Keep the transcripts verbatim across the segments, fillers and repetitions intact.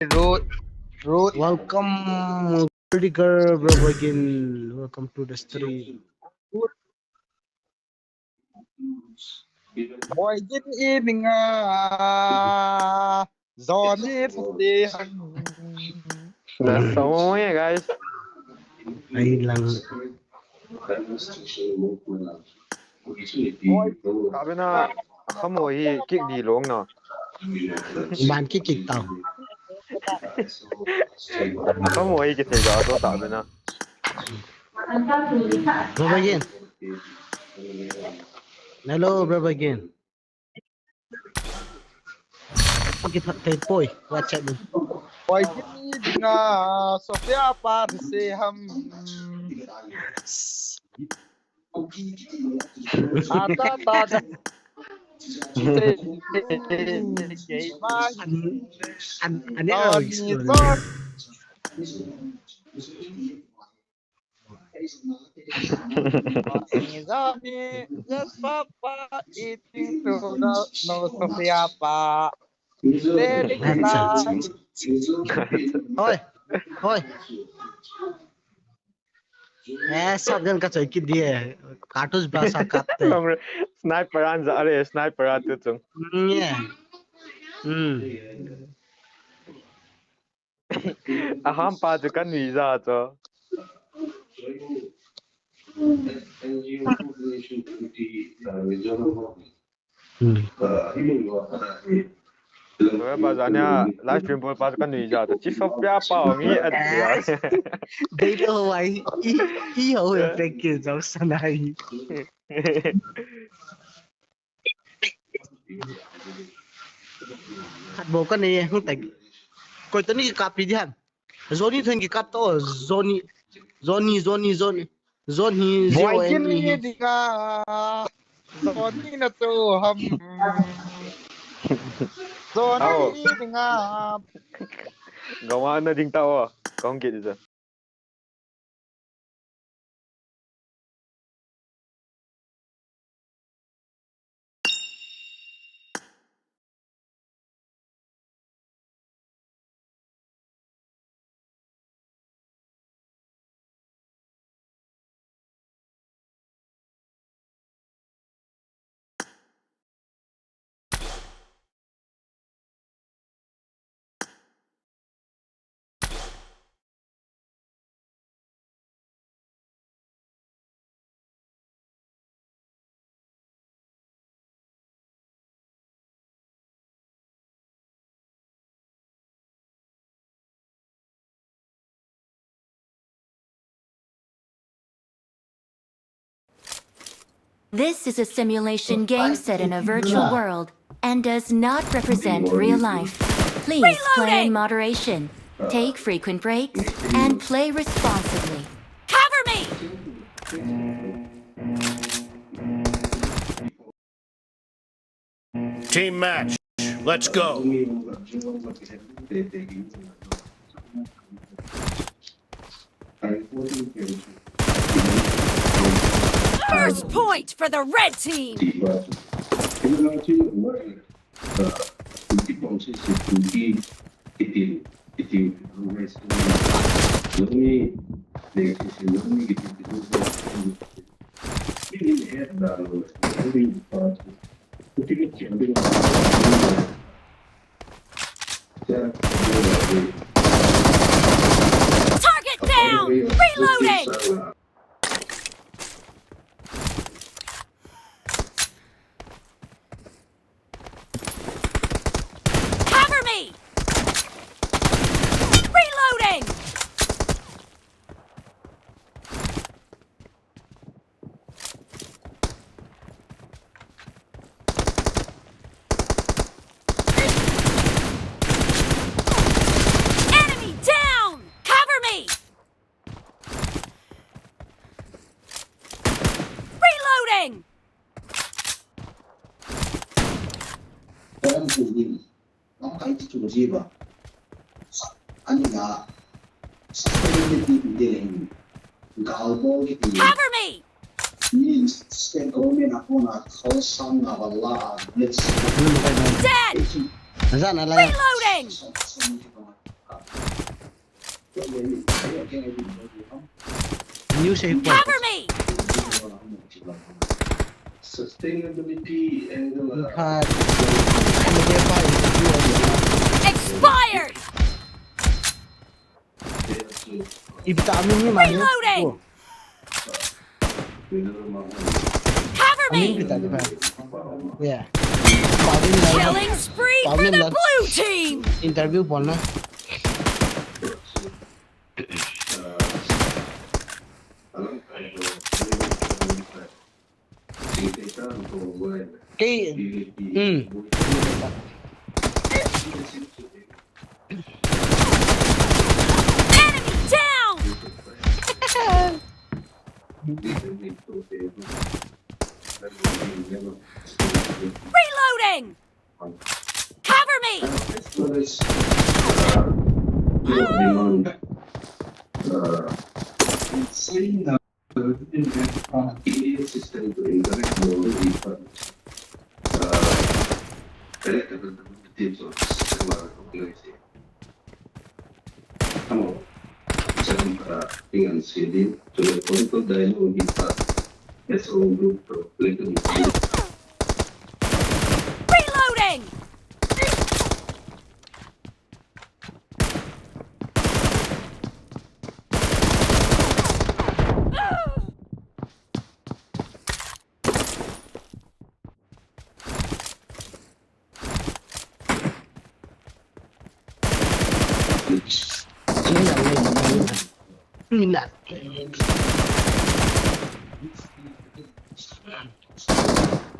Ruth, Ruth. Welcome, Gold Digger, bro, again. Welcome to the stream. Boy, Jin i dinga. Johnny, Puti, Hang. That's all, yeah, guys. Ai lang. Oi, tabe na, akhamo hi kick di long na. Ban kick kick tao. Akhamo hi kisei ga to tabe na. Brother again. Hello, brother again. Okay, thei poi, WhatsApp ni. Poi kini dinga, Sophia pa se ham. Ata ta ka. An, an, an, Zami, yes, Papa, eating to the no Sophia pa. Very nice. Hoi, hoi. Eh, shotgun ka choi kit diye. Cartridge blast a kap te. Sniper an ja re, sniper a tu chung. Yeah. Hmm. Aham pa chu kan nui ja chu. Hmm. Ba jania live stream bol pa chu kan nui ja chu. Chi Sophia pa ngi at. Dei lo wai. I, i ho effect ke jong sanai. Khat bou ka nei e, hung tai. Koi tani kikap pi di ham. Johnny thon kikap to, Johnny, Johnny, Johnny, Johnny, Johnny, Boy, Johnny. Kini dinga. Johnny na to ham. Johnny dinga. Gawa na ding ta o, kong kit di. This is a simulation game set in a virtual world and does not represent real life. Please play in moderation, take frequent breaks, and play responsibly. Cover me! Team match. Let's go. First point for the red team. Target down! Reloading! Cover me! Reloading! Enemy down! Cover me! Reloading! Bomb puhing, lamkai ti chu jiba. Ani na, sa ko ni ti ti le hin. Gal bol ni ti. Cover me! Ni stand ko me na ko na, ko sang na wala, let's. Dead! Zan alai. Reloading! New safe point. Cover me! Sustainability angle. Expired! Reloading! Cover me! Yeah. Killing spree for the blue team! Interview bolna. Kei, hmm. Enemy down! Reloading! Cover me! Reloading!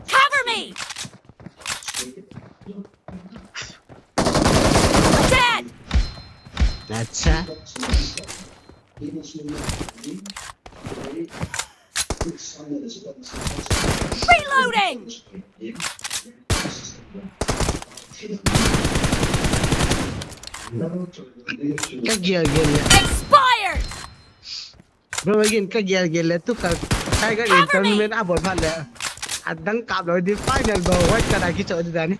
Cover me! Dead! That's it. Reloading! Ka gear gear le. Expired! Bro, again, ka gear gear le. Tu ka, ka, ka Cover me! Tournament a bol phat le. Adang kap lou di final bol. What ka da ki cho di dan.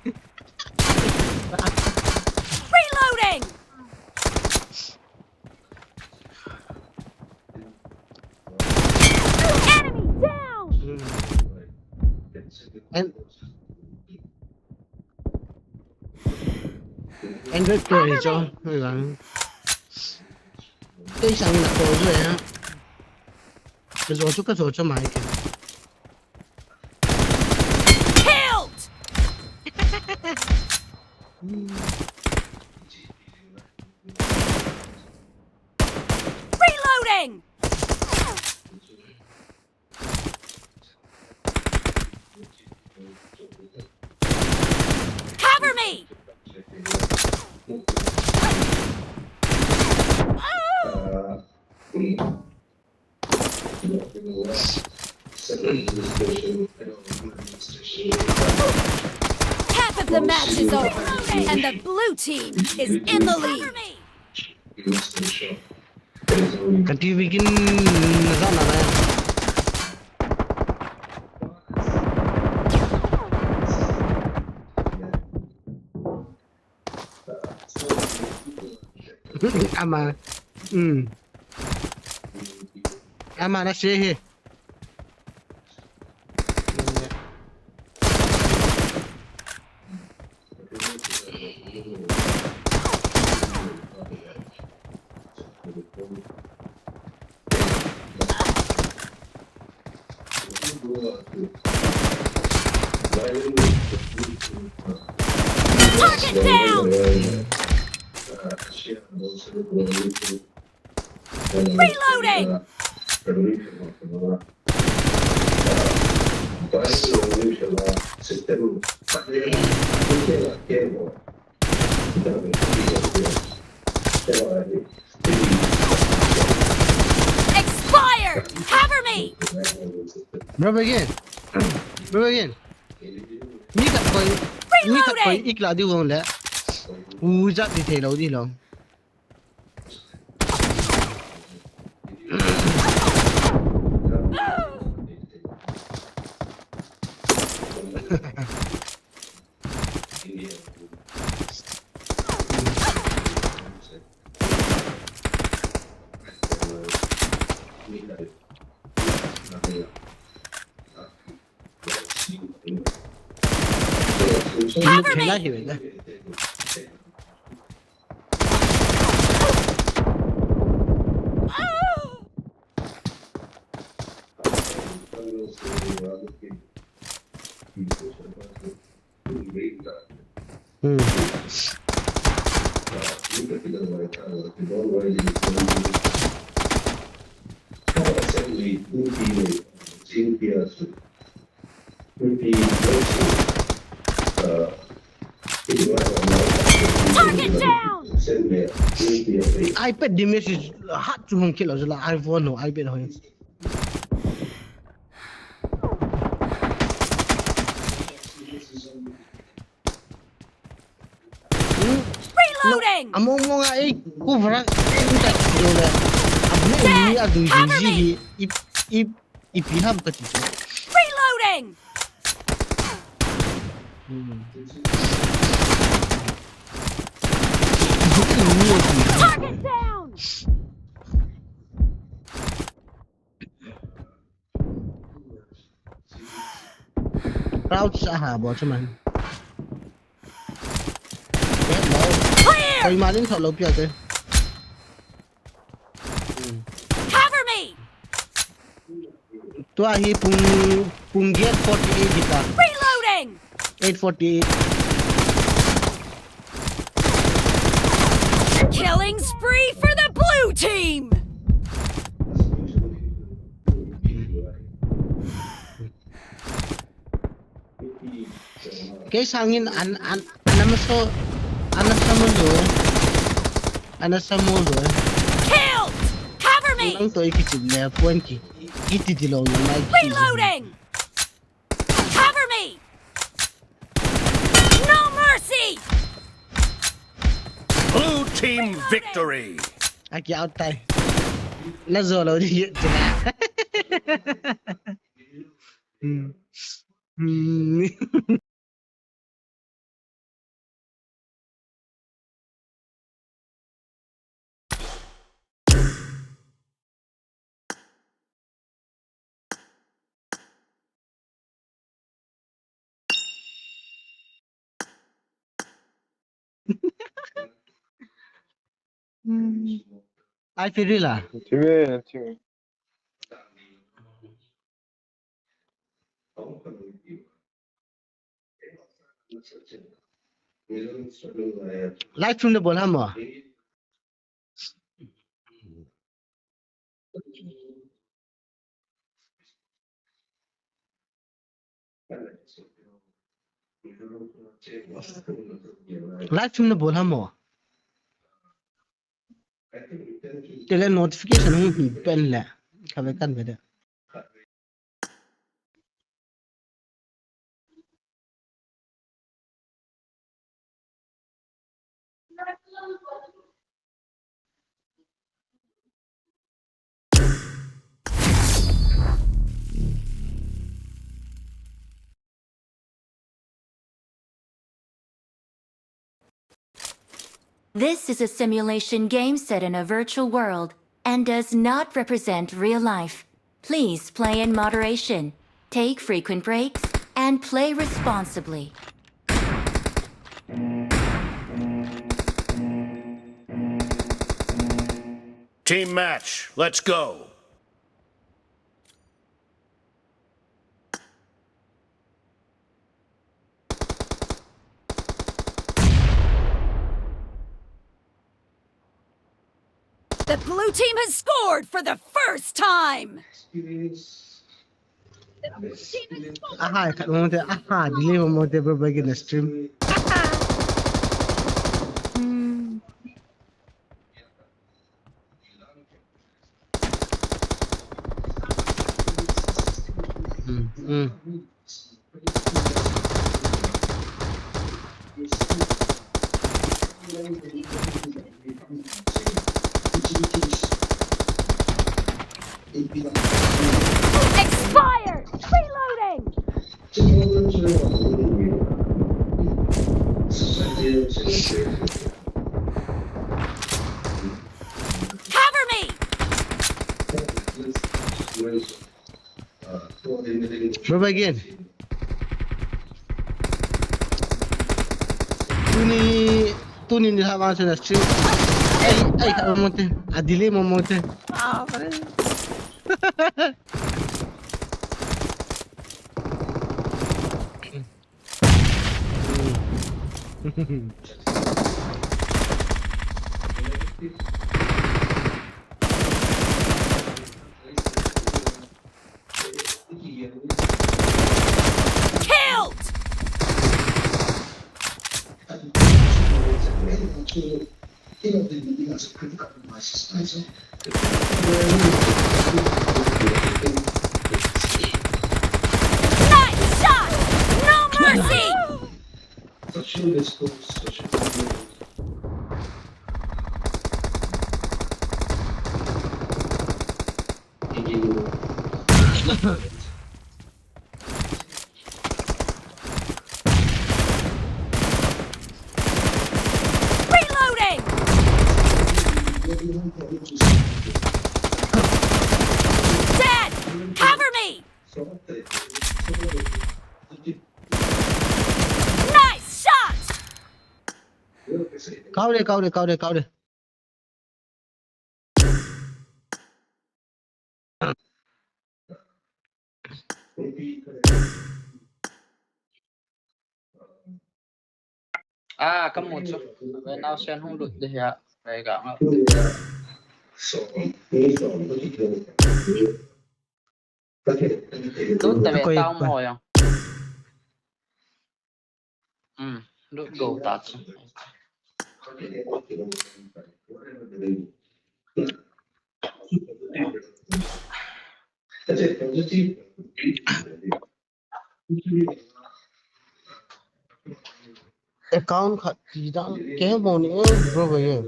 Reloading! Enemy down! And Android Pro hi cho. Hoi vang. Tei sang na ko jo ya. Ka jo chu ka jo chu mai ke. Killed! Reloading! Cover me! Half of the match is over, and the blue team is in the lead. Ka T V kin na za na na. Ama. Hmm. Ama na se he. Target down! Reloading! Expired! Cover me! Bro, again. Bro, again. Mi ka koi, mi ka koi, reloading! Ik la di wong le. U jat di thei lo di lo. Cover me! Hela hi wena. Hmm. Target down! iPad damage is hard to hung kill as la iPhone no iPad ho. Hmm? Reloading! Among mong a ei, ku vrak, ei, ku tak, ku le. Abu ni a dui dui ji hi, ip, ip, ipi ham ka ti chu. Reloading! Hmm. Target down! Crouch a ha bo chu man. Clear! Koi malin thot lo pia te. Hmm. Cover me! Tua hi pung, pung get forty-eight hi ta. Reloading! Eight forty-eight. Killing spree for the blue team! Kei sangin an, an, an amaso, an asamo lo. An asamo lo. Killed! Cover me! Nang to iki chim le, puan ki, iti di lo, nang mai ki. Reloading! Cover me! No mercy! Blue team victory! Aki out tai. Na zo lo di. Hmm. Hmm. Hmm. Ai, Firila. Chime, chime. Live stream na bol ham mo? Live stream na bol ham mo? Tele notification hung hi pen le. Ka ve kan ve de. This is a simulation game set in a virtual world and does not represent real life. Please play in moderation, take frequent breaks, and play responsibly. Team match, let's go. The blue team has scored for the first time. Aha, khat mo te, aha, delay mo te, bro, break in the stream. Hmm. Hmm, hmm. Expired! Reloading! Cover me! Bro, again. Tuni, tuni ni hama chena stream. Ai, ai, ka mote. Adile mo mote. Ah, pare. Killed! Nice shot! No mercy! Reloading! Dead! Cover me! Nice shot! Kau de, kau de, kau de, kau de. Ah, kamu chu. Ave nau sen hung lut de hia. Ave ga nga. Lut ta ve. Koi, tao koi. Mo yang. Hmm, lut go ta chu. Account khat ti dang ke mo ni, eh, bro, bro, eh.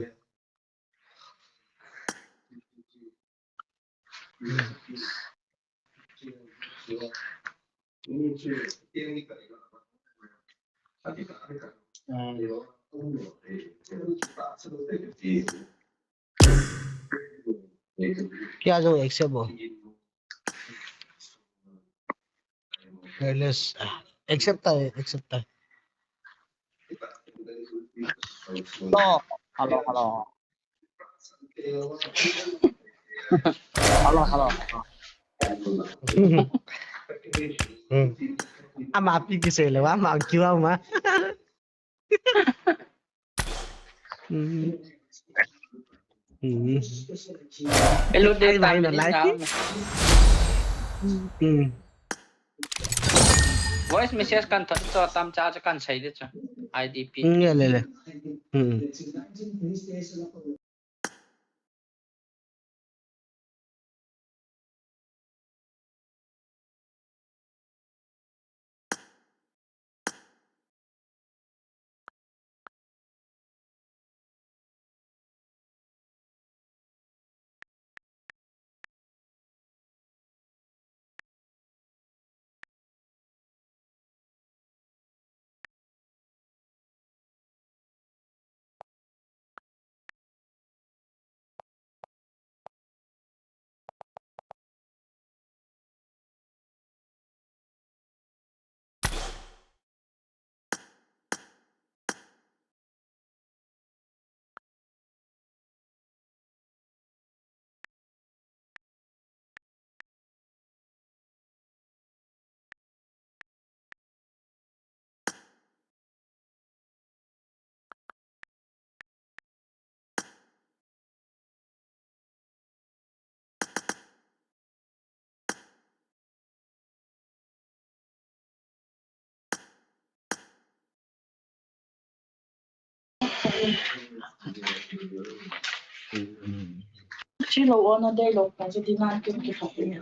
Kya jong accept bo? Careless. Ah, accept tai, accept tai. Hello, hello, hello. Hello, hello. Hmm. Ama pi kisei le, ama kiu ama. Hmm. Hmm. Hello, ai, data mai na lai. Hmm. Voice message kan thot cho tam cha cha kan sei de cho. I D P. Hmm, ya le le. Hmm. Chilo ona dei lo pa je di nan kin ki khat ni.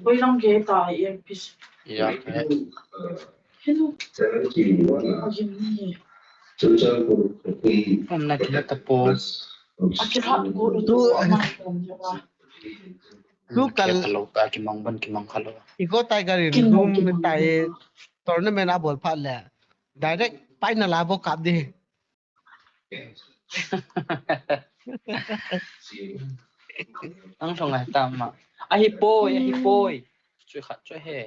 Boi long ge ta E M P. Ya. Hello. Agim ni. Om na ki ta po. Akira go tu ma. Lu kal lo ta ki mang ban ki mang khalo. Iko Tiger in room tai tournament a bol phat le. Direct final a bol kap di. Ang thong ai tam ma. Ahi poi, ahi poi. Chu khat chu he.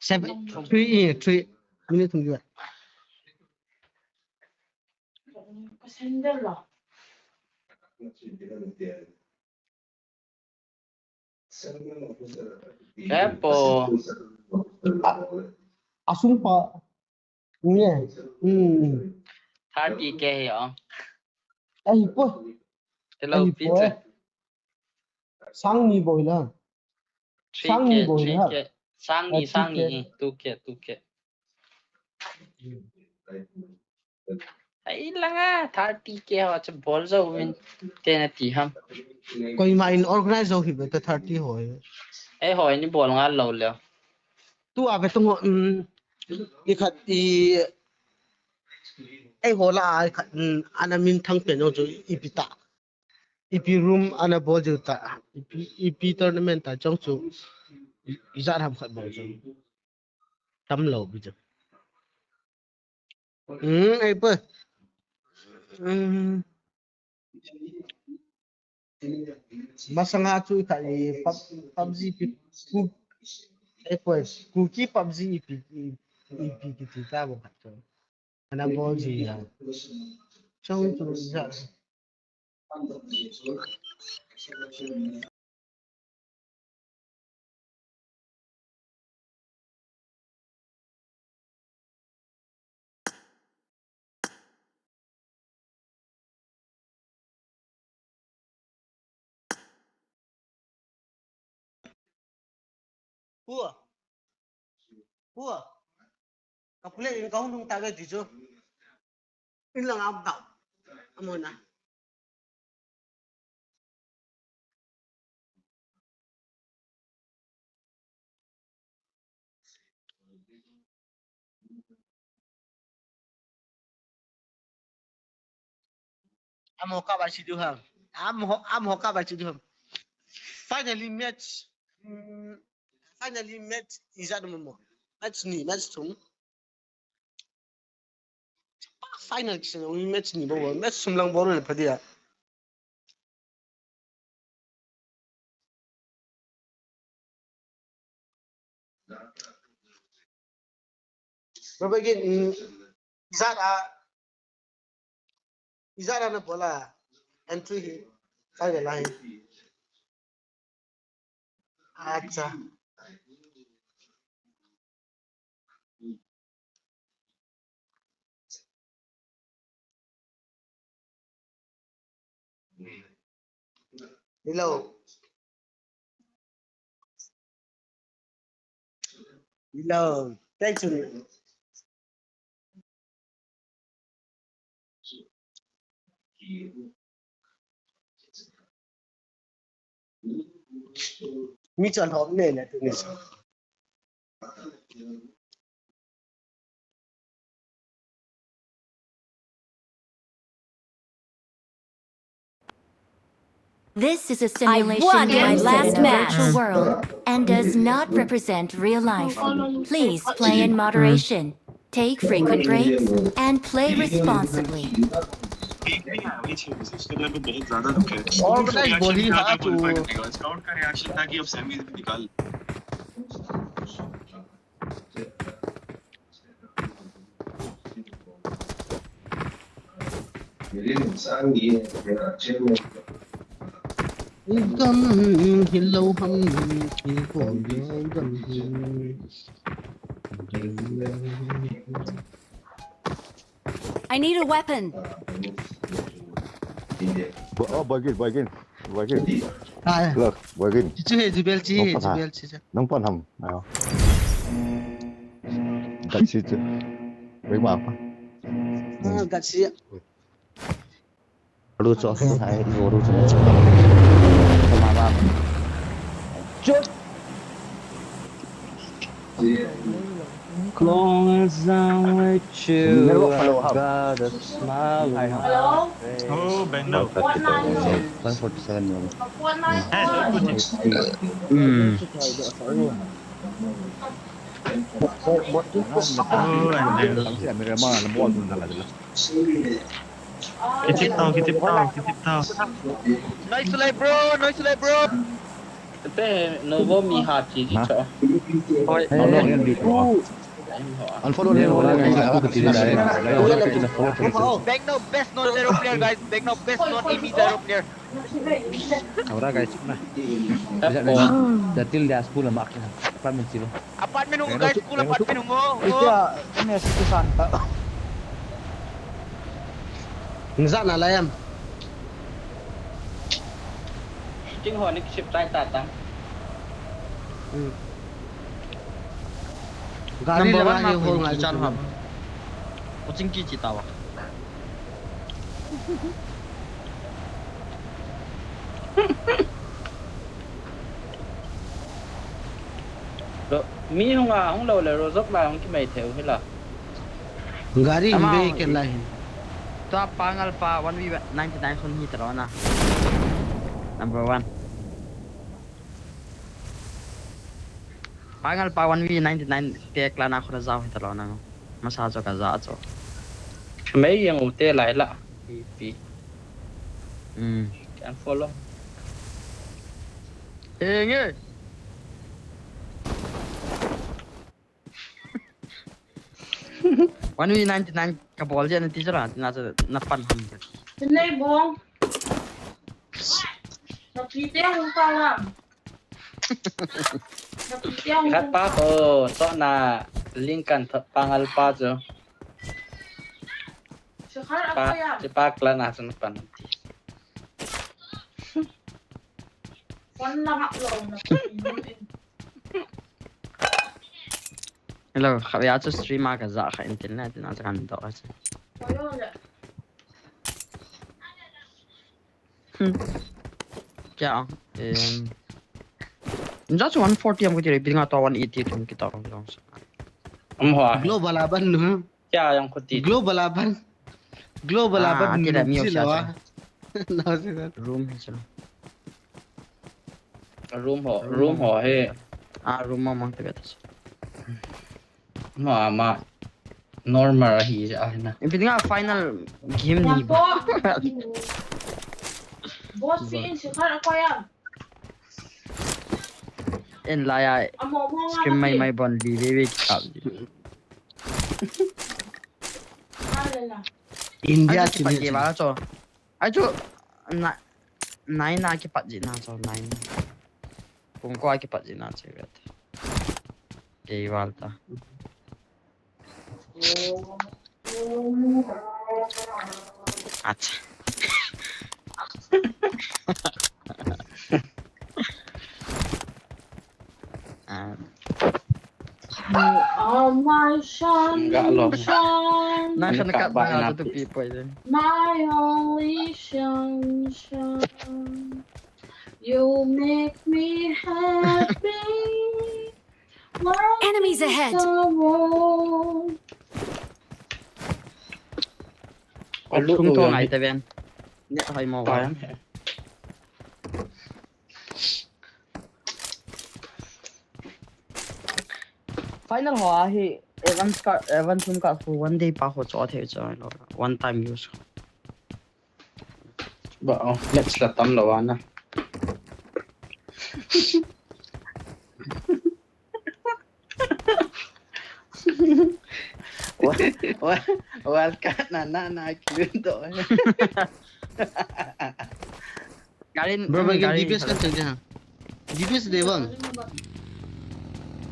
Seven, three, eh, three. Minute thum juai. Kapo. A, asung pa. Nge. Hmm. Thirty K hi o. Ahi po. Hello, ahi po, Peter. Eh. Sang ni bou la. Sang ni bou la. Three K, three K. Sang ni, ah, sang ni, three K. Two K, two K. Ai la, thirty K ho chu bol jou vin te nati ham. Koima in organize jou hi be ta thirty ho. Eiho ni bol ngal lou le. Tu a be tung, um, i khat i, eiho la a khat, um, ana min thang pen jong chu ipi ta. Ipi room ana bol jiu ta. Ipi, ipi tournament ta jong chu. I, ijat ham khat bol chu. Tam lou bi chu. Hmm, ei po. Hmm. Masanga chu ka i pub-, PUBG pi, pu-, ei po, Kuki PUBG ipi, i, ipi kiti ta bou khat chu. Ana bol ji ya. Chong chu ja. Hua. Hua. Ka pule in ka hung hung ta ve ti chu. In lang am ta. Amona. Amo ka ba si du ham. Amo, amo ka ba si du ham. Finally match. Mm, finally match ijat mo mo. Match ni, match thum. Final kisi na, match ni bou, match sum lang bol le pha dia. Baba gin, mm, ijat a, ijat a na bol a, entry hi, final a hi. Acha. Hello. Hello. Thanks. Mi chon hom ne na tu ni. This is a simulation game set in a virtual world and does not represent real life. Please play in moderation, take frequent breaks, and play responsibly. Organize bol hi na tu. Gam hilou ham, gam hi. I need a weapon. Bo-, oh, bagi, bagi, bagi. Ah. Look, bagi. Chichu he, jubel chi, nang pan ha? Jubel chi. Nang pan ham? Ayo. Gatsi chu. Wei ma pa. Ah, gatsi. Ru chu, hai, ru chu. Chut. Long as I'm with you, I've got a smile on my face. Oh, Bendo. One forty-seven. Hmm. Oh, and then Kitip tao, kitip tao, kitip tao. Nice life, bro. Nice life, bro. Te, no, bo mi ha chi chi. Ha? Cho. Hoi. No, no, yan di ko. Unfollow le, unfollow le. Back now, best non zero player, guys. Back now, best non A B zero player. Ahora, guys, na. Jatil dia school ma kina. Apartment silo. Apartment hung, guys, school apartment hung, oh, oh. Ito, ito na si Santa. Nza na layam. Shooting ho ni ship tai ta ta. Hmm. Gari number one ma hi ho ngai chan ham. Coaching ki chi tawa. Lo, mi hung a, hung lo le, rozok la, hung kimai theu hi la. Gari hin be ken la hin. Tua pangal pa one v ninety-nine khun hi talo na. Number one. Pangal pa one v ninety-nine te kla na khun a zau hi talo na. Masa cho ka za cho. Mei yang u te lai la. Pi, pi. Hmm. Can follow. Enge. One v ninety-nine ka bol je na ti jara, na, na pan ham. Nei bong. Na pi te hung pa lam. Na pi te hung. Khat pa ko, so na link kan thot pangal pa jo. Sekhar pa, apa ya? Sepak lah na sun pan. Wan na hak lo na. Hello, kha ya chu stream a ka za kha internet na kan do ka. Hmm. Kya? Em. Just one forty am ko tire, binga to one eighty tum kita ong long. Am ho. Global aban nu. Kya yang ko ti? Global aban. Global aban. Ati la mi o sila wa. Na sila. Room hi sila. Room ho, room ho he. Ah, room ma mang te betas. Ma, ma. Normal ahi, ahi na. Ipi dinga final game ni. Boss, pi in si khar akoya. En la ya. Scream mai mai bon li ve ve ki kap. India ki pa ke ba cho. Ai chu na, nine na kipat ji na cho, nine. Pung ko kipat ji na che vet. Kei val ta. Acha. Ah. You are my sunshine. Na khan ka ba na tu pi poi de. My only sunshine. You make me happy. Enemies ahead. Alu tu ngai ta ben. Net hoi mo. Final ho a hi Evans ka, Evans room ka khu one day pa ho cho the cho lo. One time use. Ba, oh, let's la tam lo ana. Wa, wa, wa ka na na na kiu do. Gari, bro, bagi gari D P S kan chang ha. D P S de bang.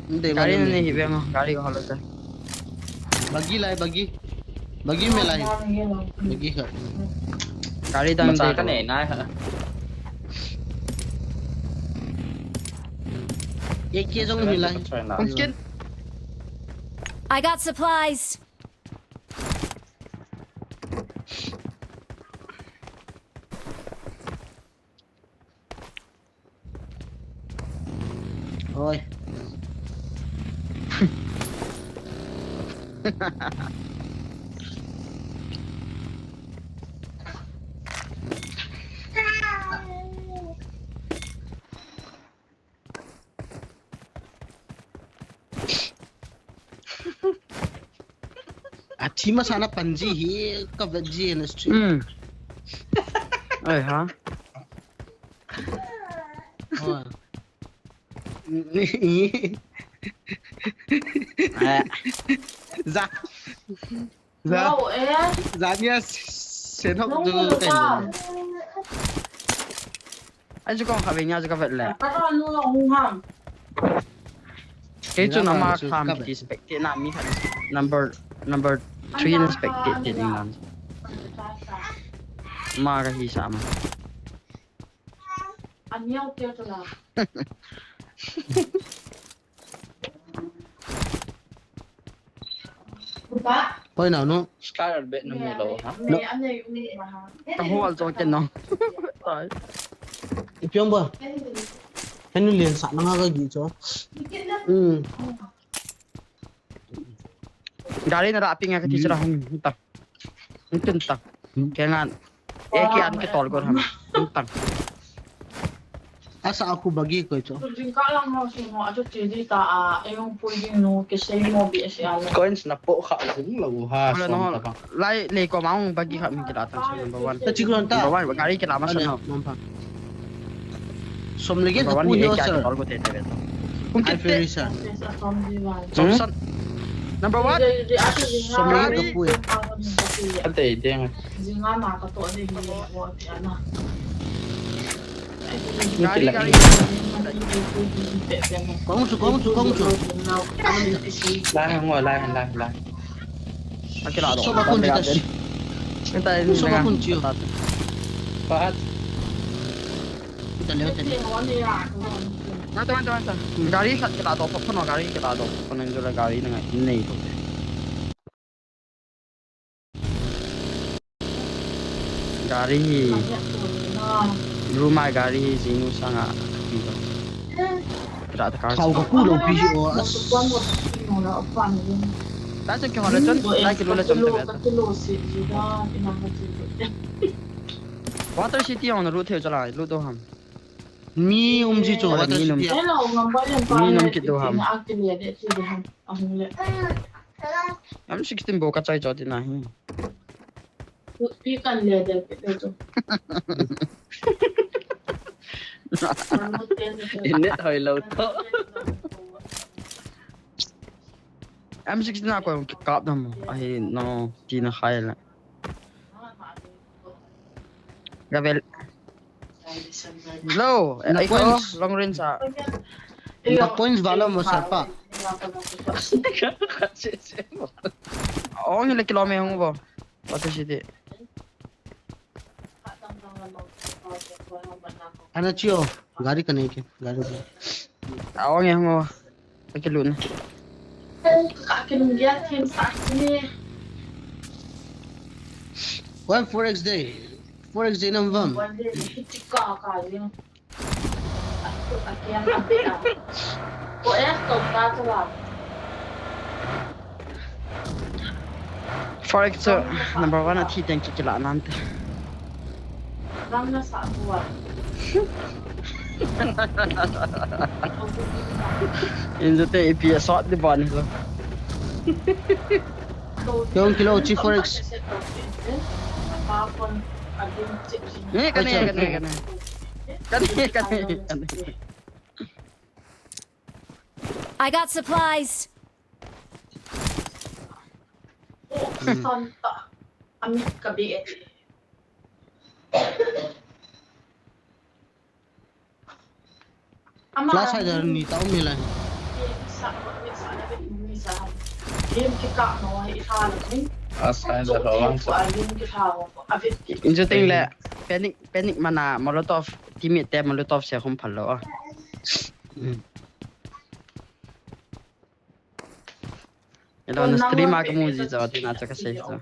De bang. Gari ne hi bang, gari ko halo ta. Bagi lai, bagi. Bagi me lai. Bagi ha. Gari dang de ka ne na ha. Ek ke jong hi lai. Skin. I got supplies. Oi. Ach. Thima sana panji hi ka vetji na stream. Hmm. Ai ha. Oh. Za. Za. Za nia senhok du ten. Ai chu kong kha ve nia chu ka vet le. Kei chu nama kham kiti spectate na mi khat number number three na spectate te ding nan. Ma ka hi sa ma. Aniau te tu la. Hoi na nu. Star bet na mu lo ha. Ka hol jo ke no. Ipi om ba. Henu lien sa na nga ka gi cho. Hmm. Gari na ra ping ka ti chira hung ta. Hung tin ta. Ke ngan. E ki an ke tol ko ham. Hung ta. Asa aku bagi ko cho. Jing ka lang ho si mo aju ti di ta a e hung pui ding nu ke sei mo bi si a. Coins na po kha jing lo ha. Lai le ko maung bagi khat min kila tan number one. Ta chi ko ta. Number one gari kila ma san no. Som le get number one hi sir. Kung kit te. Som san. Number one. Som le get kapui. Ate deng. Gari, gari. Kong chu, kong chu, kong chu. Lai hang, lai hang, lai hang, lai. Akila do. Soba kun chu ta si. Enta ni. Soba kun chu. Pahat. Ita leo tadi. Mata, mata, mata. Gari khat kila do, phono gari kila do, phono jula gari na ngai nei to. Gari hi. Rumai gari hi jinu sanga. Kira ta kar. Thau ka pu lo pi o as. Ta se ke hole chon, ta ke lo le chon te. Water City on ru theu chala, lu do ham. Mi um ji cho Water City. Mi um kit do ham. M sixteen bo ka chai cho ti na hi. Pi kan le de pe to. Inet hoi lo to. M sixteen a ko kap dam. Ahi no ti na khai la. Gavel. Hello, na ai ko points. Long range a. Na points bala mo sa pa. Ong le kilo me hung bo. Water City. Ana chio, gari ka nei ke, gari ka. Ong e hung bo. Akilu na. Akilu ya thim sa ni. One four X day. Four X day nam vam. One day ni tika ka yin. Akiang ka pe a. Ko e to ka to wa. Forex chu number one a thi teng chu kila nante. Injo te ipi a sot di ban lo. Yong kilo chi Forex. Ni kani kani kani. Kani kani kani. I got supplies. Flash hider ni ta um hilai. Flash hider ho vang sa. Injo teng le panic panic mana Molotov teammate te Molotov se hum phal lo. Hello, na stream a ka mu ji cho, tina cho ka sei cho.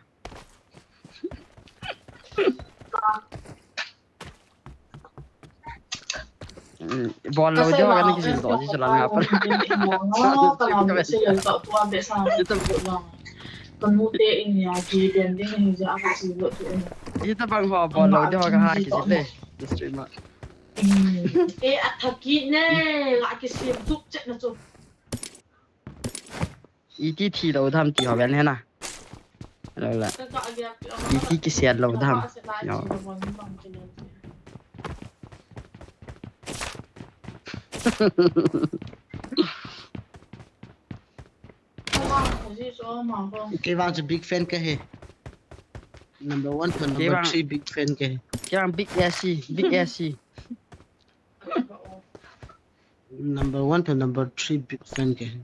Bol lo jo ka ni kisil do ji cho la nga pa. Ita bang ho bol lo jo ka ha kisil le. Stream a. E athaki ne la kisil tuk che na cho. Iti thi lo tham ti ho ben he na. Lo la. Iti kisiat lo dam. Yo. Kei vang chu big fan kahi. Number one to number three big fan kahi. Kei vang big A C, big A C. Number one to number three big fan kahi.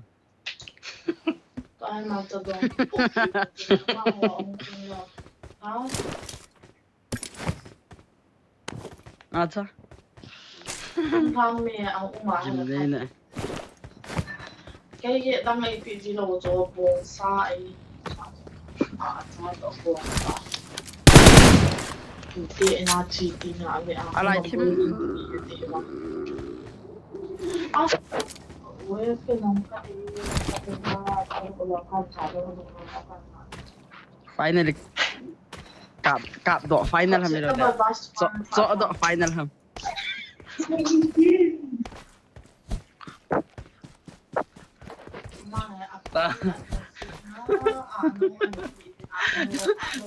Acha. Jim dei na. Kei hi dang ei pi ji lo cho bong sa ei. A cha to bong sa. Ti na chi ti na le a. Alai thim. A. Oi ke nong ka ei. Finally. Kap, kap doh final ham ilo da. Cho, cho doh final ham. Ta.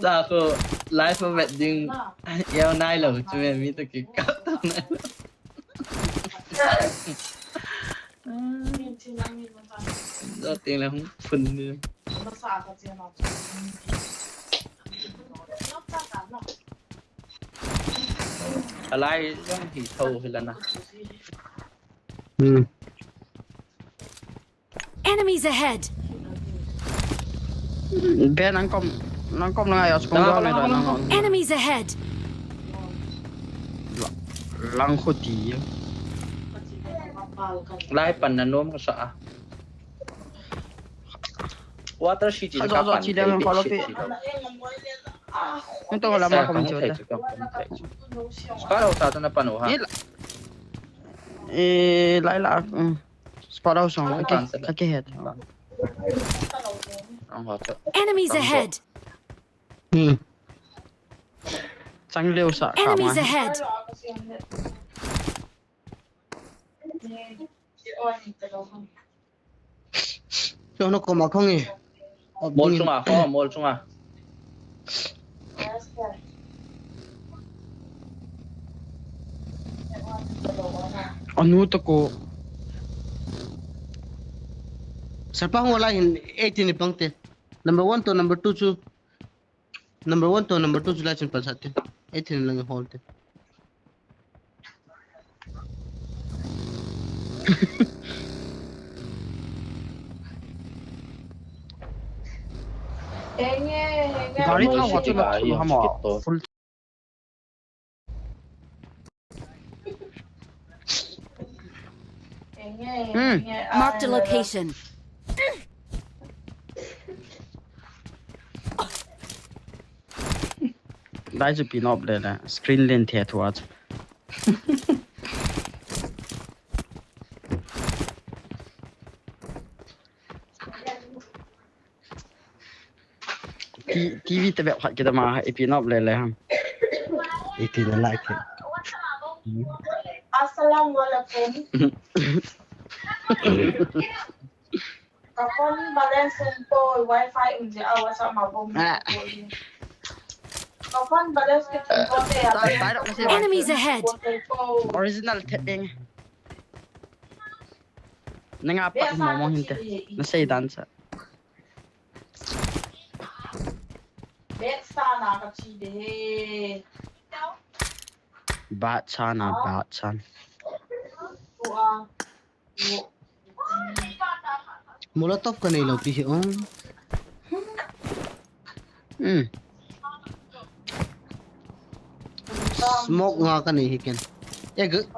Ta ko live a vet ding. Yau nai lo chu me mi to ki kap ta nai lo. Dot ting le hung phun ni. Alai jong hi tho hi la na. Hmm. Enemies ahead! Ben, nang kom, nang kom nang ayo, sukong. Enemies ahead! Lang khuti. Lai pan na nom ka sa a. Water sheet ka pan. Chi le ko lo pi. Nang to la ma kom chu. Ka lo sa ta na pan o ha. Eh, lai la. Spot house song. Kaki, kaki head. Enemies ahead. Hmm. Chang leo sa. Enemies ahead. Cho no koma khong e. Mol chunga, kho, mol chunga. Anu to ko. Sarpa hung la hin eighteen ni pang te. Number one to number two chu. Number one to number two chu lai chun pan sat te. Eighteen lang hol te. Gari thao ho chu na thulu ham o. Full. Hmm. Marked a location. Dai chu pin off le le. Screen len the thua chu. T-, TV te bep khat kidam a, ipi nop le le ham. Ipi na like. Assalamualaikum. Ka phone balance um poi, wifi um je a, WhatsApp ma bom. Ah. Ka phone balance ke tum poi te ya. Enemies ahead. Original thet ding. Nanga pat mo mo hinte. Na sei dan sa. Bat sana, bat sana. Molotov ka nei lou pi hi ong. Hmm. Smoke nga ka nei hi ken. Eh, ga-,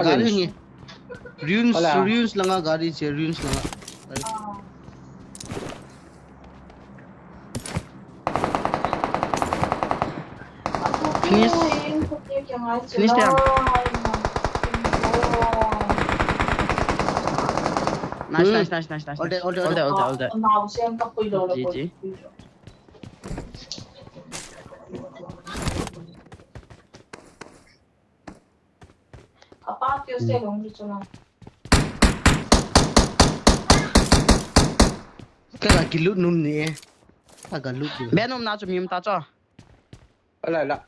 gari nge. Ruins, ruins langa gari che, ruins langa. Gari. Finish. Finish them. Nice, nice, nice, nice, nice. All that, all that, all that, all that. G G. Apa kyo se long ri chuna. Kala kilut num ni e. Aga lut. Ben um na chu mi um ta chu. Alai la.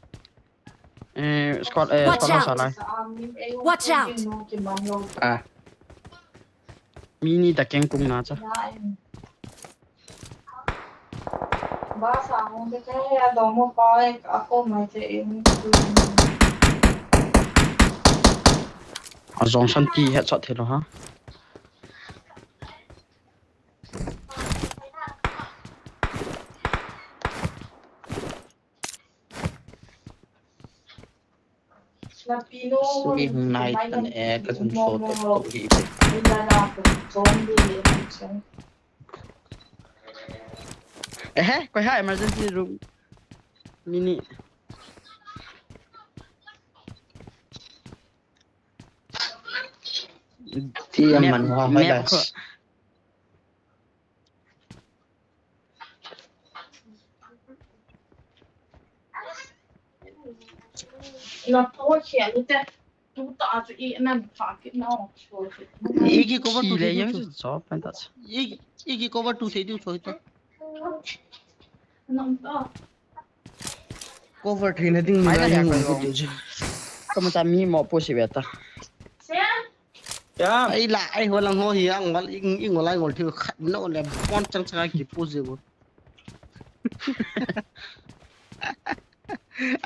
Eh, squad, eh, Watch squad out. House alai. Watch out. Ah. Mi ni ta keng kung na cha. A zong san ti headshot thei lo ha. Sui hung nai tan e, ka sun so te to hi te. Ehe, koi ha emergency room. Mini. Ti a man hoa hoi la. Iki cover tu le thei yang chu. Chu chop pen ta chu. Iki, iki cover tu thei diu choi ta. Cover theina ding ni la yang ko chu. Kama ta mi mo pu si ve ta. Ya. Ai la, ai ho lang ho hi ang wal ing, ing wal ai ngol thiu khat no le pon chang chang ki pu je bo.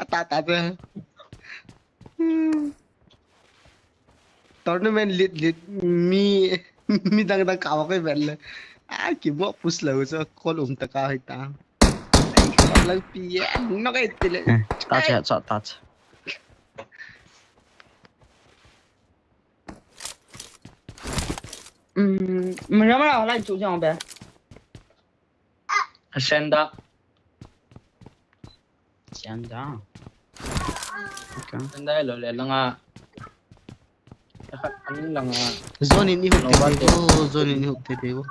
Ata ta te. Tournament lit lit mi, mi dang dang ka wa ko vel le. A ki mo push lo so kol um ta ka hoi ta. Ai ko lang pi ye no kai ti le. Ta che cha ta che. Hm, mera mera lai chu jang be. Senda. Senda. Okay. Senda lo le langa. Khat an langa. Zone in i hup te te bo, zone in i hup te te bo.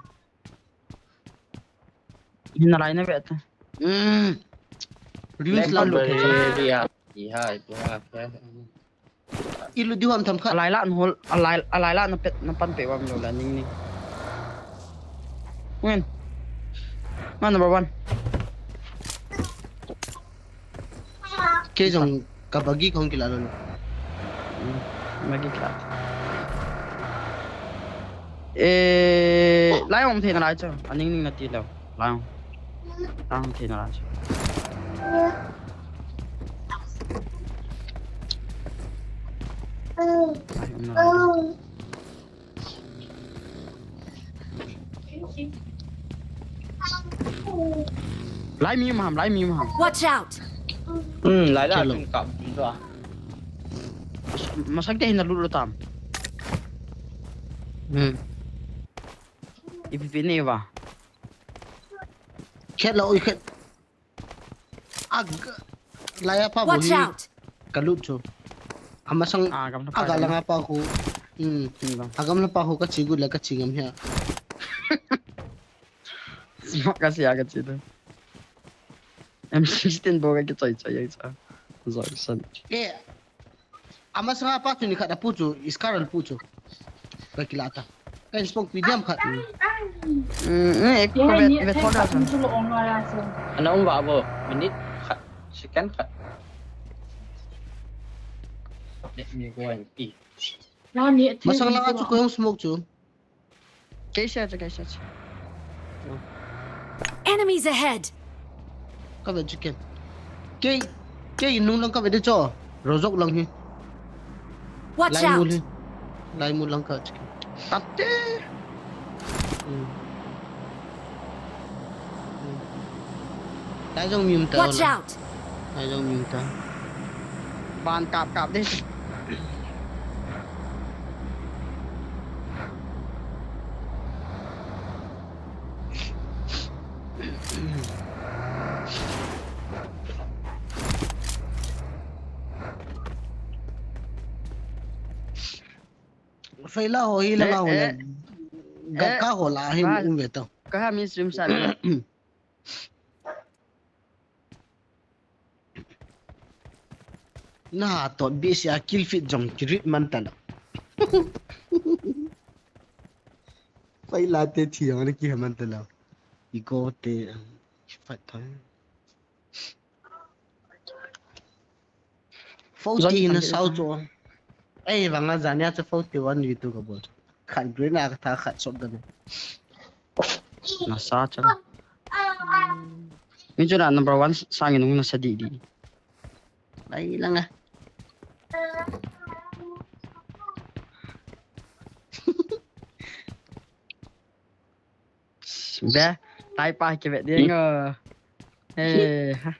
Hin na lai na be ta. Hmm. Reels la lo te cha. Area. Iha, iha. Ilu diu ham tham kha. Alai la an hol, alai, alai la na pet, na pan pe wam lo la ning ning. Win. Man number one. Kei jong ka bagi kong kila lo. Hmm, bagi kila. Eh, lai om the na lai cha. Aning ning na ti lo. Lai om. Lai om the na lai cha. Lai om na lai. Lai mi maham, lai mi maham. Watch out. Hmm, lai lai. Chalo. Kin kap, kin tua. Masak te hin na lut lo tam. Hmm. Ipi pi ne va. Khet lo, i khet. Ag, lai a pa bo hi. Watch out. Ka lut chu. Amasang, ah, gamla pa, aga langa pa ko. Hmm. Hmm, ba. Agamla pa ko ka chi gu la ka chi ngam hia. Smoke ka sia ka chi tu. M sixteen bo ka ki choi choi yang cha. Zoi san. Eh. Amasanga pa chu ni khat a pu chu, Scar a pu chu. Ka kila ta. Ka smoke medium khat. Mm, mm, eh, ko ve, ve thot da chan. Ana um va bo, minute khat, second khat. Let me go and pee. Masang langa chu ko jong smoke chu. Kei sia cha, kei sia cha. Enemies ahead. Ka ve chicken. Kei, kei nung lang ka ve de cho. Rozok lang hi. Watch out. Lai mu lang ka chicken. Tapte. Hmm. Hmm. Lai jong mi um ta. Watch out. Lai jong mi um ta. Ban kap kap de. Faila ho hi langa ho le. Ga ka ho la hi um ve to. Ka ha mi stream sa. Na to bi si a kill feed jong ki rit man ta lo. Faila te thi jong ki ha man ta lo. I ko te. Fight time. Forty na sao chu. Ei, vanga jania chu forty one v two ka bol. Khat green a ka tha khat shotgun. Na sa cha. Mi chu na number one sangin nung na sa di di. Lai langa. Be, tai pa ke be ding o. Eh, ha.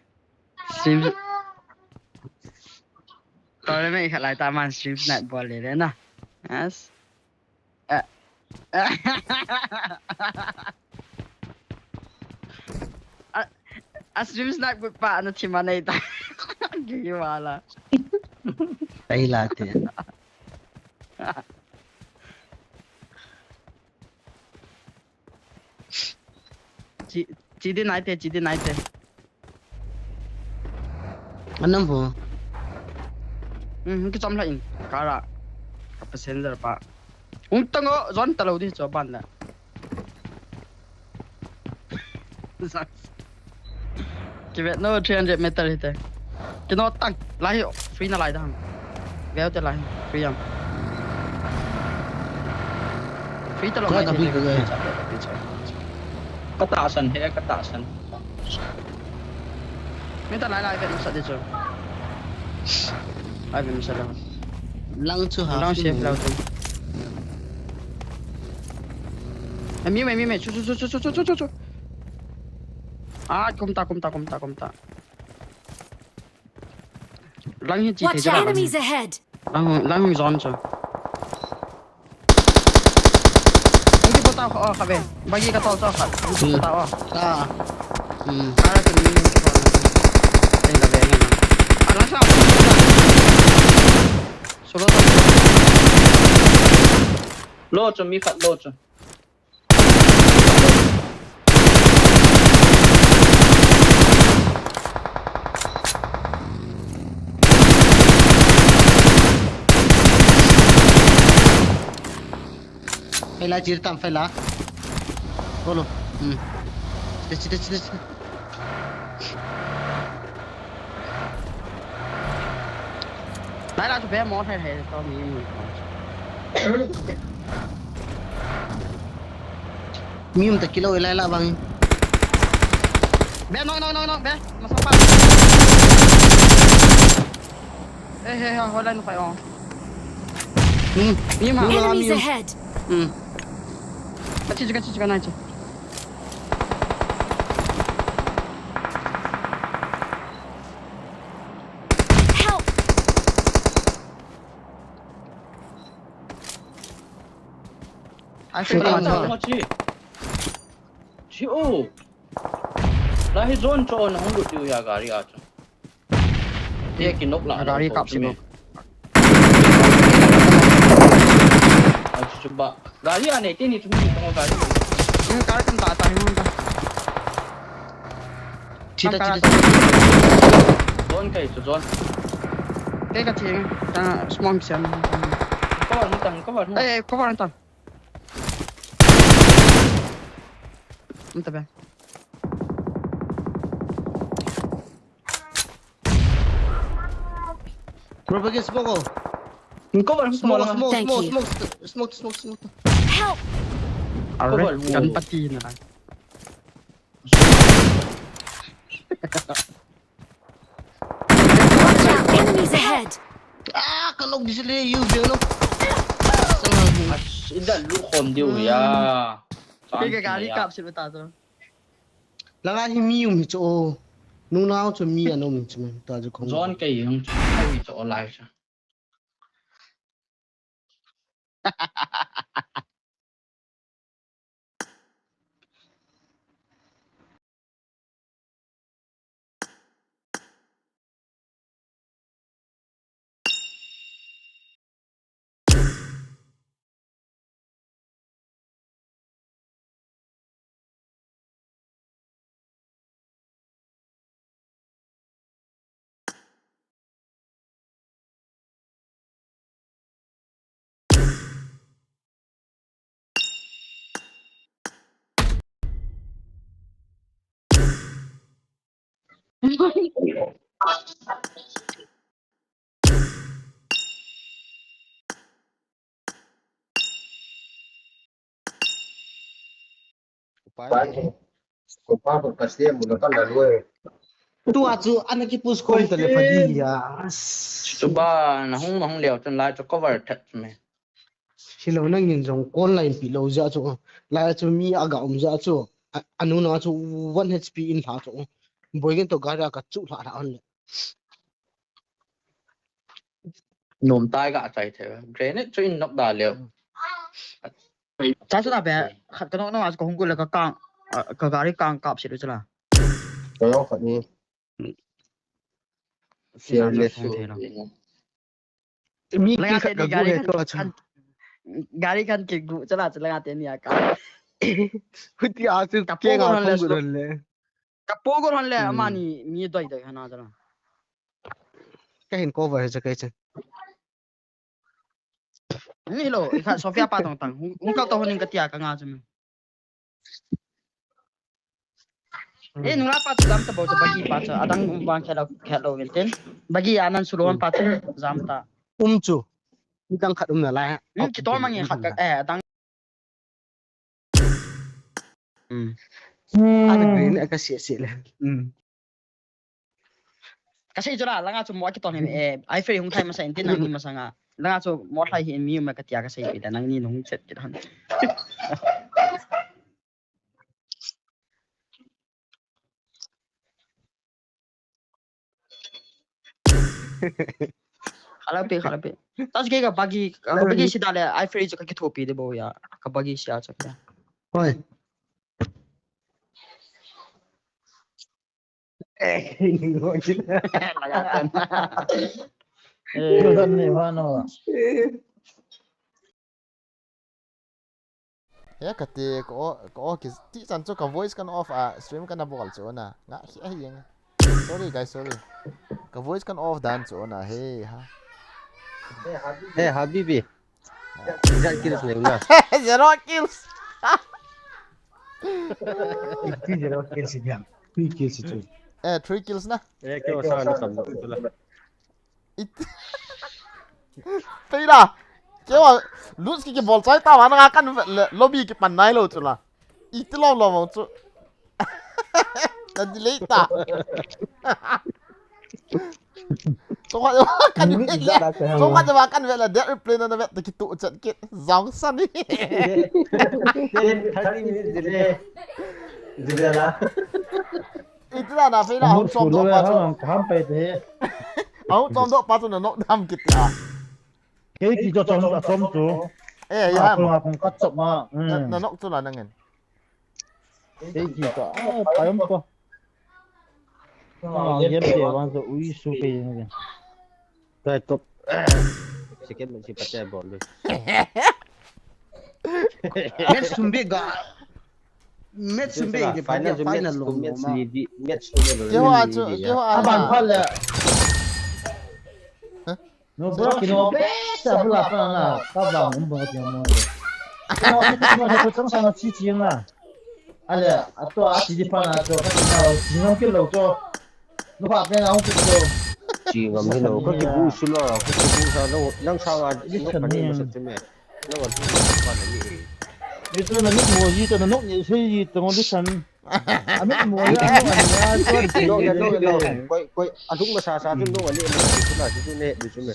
Stream. Tole me khat lai ta man stream snipe bol le le na. Yes. Eh. A, a stream snipe but pa na thima nei ta. Gi wala. Ai la te. Chi, chi di nai te, chi di nai te. Anam vo. Hmm, ki chom la in. Kara. Ka passenger pa. Ung tango, zon talo di cho ban la. Ki vet no three hundred meter hite. Kino tang, lai free na lai dam. Veu te lai, free am. Free talo mai te. Ka tahsan he, ka tahsan. Mita lai lai vet masa de chu. Ai vet masa la. Lang chu ha. Lang safe la chu. Ai mi me mi me chu chu chu chu chu chu chu. Ah, kum ta kum ta kum ta kum ta. Lang hi chi te. Watch out! Enemies ahead! Lang lang zon chu. Ang ki pata ko ka be. Bagi ka tol to ka. Ang ki pata o. Ah. Hmm. Para sa ni. Ay, gabe nga. Ala sa. Solo to. Lo cho mi khat lo cho. Fela, chiri tam, fela. Bolo. Hmm. Chiri, chiri, chiri, chiri. Lai la chu be mo thai thai to mi. Mi um ta kilo lai la bang. Be no no no no be. Masang pa. Eh, eh, eh, hola no pa. Hmm. Mi ma. Enemies ahead. Hmm. Kachi kachi kachi. Help! Ai, sure, sure. Chi. Chi o. La hi zone cho na hung lut diu ya gari a cho. Te ki nok la. Gari kap si nok. Ai, chu ba. Gari a nei te ni chu mi ko gari. Ni car kan ta ta hi mun ta. Chita, chita, chita. Zone kai chu zone. Kai ka ching. Ta smoke siam. Cover ni tang, cover ni. Eh, cover ni tang. Nta be. Propagate smoke o. Cover smoke, smoke, smoke, smoke, smoke, smoke, smoke. Help! Cover, kan pati na. Watch out! Enemies ahead! Ah, ka nok di sile, you view no. As, inda lu khom diu ya. Ke ke gari kap sil bata to. Langa hi mi um hi chu o. Nungnau chu mi an um hi chu men. Ta chu khong. Zone kei hung chu. Ai hi chu o lai chu. Tua chu ana kipush khom tale pha di ya. Tuba, nahung mahung leo chun lai chu cover that me. Hilou nangin jong call line pi lou jeh chu. Lai chu mi aga um jeh chu. A, anu na chu one H P in lha chu. Boy gen to gari a ka chu lha lha on le. Nom tai ga chai the. Grenade chu in nok da leo. Cha chu da be, khat ka nok na chu ka hung kul le ka kang, a, ka gari kang kap sit u chu la. Ka nok khat ni. Fearless. Mi langa khat te ni ka gu gari he khan, to chu. Khan, gari khan ke gu chala chala nga te ni a ka. Huti a chu ka ke po nga gon le hung so. Gu le. Ka po gon le, hmm, amani mi doi doi hana chala. Ka hin cover he cha kai cha. Ni lo, i kha Sofia pa tong tang. Hung, hung kap to hung ning ka tia ka nga chu mi. Eh, nula pa chu jam ta bo chu bagi pa chu. Adang um vang khelo, khelo vin tin. Bagi anan su lo pa chu jam ta. Um chu. Midang khat um na lai. Hmm, kitol mang e khat ka, eh, adang. Hmm. Ana green a ka sia sia le. Hmm. Ka sei chu la, langa chu mo a kitol hin, eh, ai free hung thai masa in tin nang ni masanga. Langa chu mo thai hin mi um ka tia ka sei pi ta nang ni nung chet kit han. Khala pe, khala pe. Tas ke ka bagi, ka bagi sida le, ai free chu ka kithopi de bo ya. Ka bagi sia chu ya. Hoi. Eh, ni ngo kit. Laga tan. Eh. Ni ngo no. He kati, ka o, ka o ki, ti chan chu ka voice kan off a, stream kan a bol chu na. Nga hi a hi nga. Sorry guys, sorry. Ka voice kan off dan chu na, he ha. Hey, Habibi. Zero kills nei na. Zero kills. Iti zero kills diam. Three kills chu. Eh, three kills na. Eh, keiho sa na tam chu la. It. Peila. Keiho loot ki, kibol chai ta wa na kan lobby kipan nai lou chu la. Iti lou lou chu. Na delay ta. Chungkhat kan vet le. Chungkhat kan vet le. Death replay na na vet ta kitu chat kit. Jong san ni. Thirty minutes delay. Delay la. Iti la na Peila hung chom doh pa chu. Ham pai te. Hung chom doh pa chu na nok dam kit a. Kei ki cho chom, chom chu. Eh, ya ham. Kung ka chop ma. Na nok chu la nangin. Ei ki ka, ah, payam ko. Ah, yem te wan so ui su pe yeng. Kai top. Second match pa te bol. Match sum be ga. Match sum be ga, final, final lo. Match li di, match li di. Keiho a chu, keiho a. Aban pha le. Huh? No, bro, kino be sa bula pa na, ka ba ngum ba ti mo. Kino, kino, kino, chang sa na chi chi na. Ale, ato a chi di pa na to, ka ti na, chi ngam ke lo to. No pa pe na ong ke to. Chi ngam ke lo, ka ki bu su lo, ka ki bu sa lo, nang sa wa, no ka ni ma sa ti me. No wa tu pa na ni. Ni to na ni mo ji to na no ni se ji to ngol di san. Amit mo ya, no, no, no, no. Koi, koi, alung masa sa tu no, ale, no, tu na, tu ne, tu ne.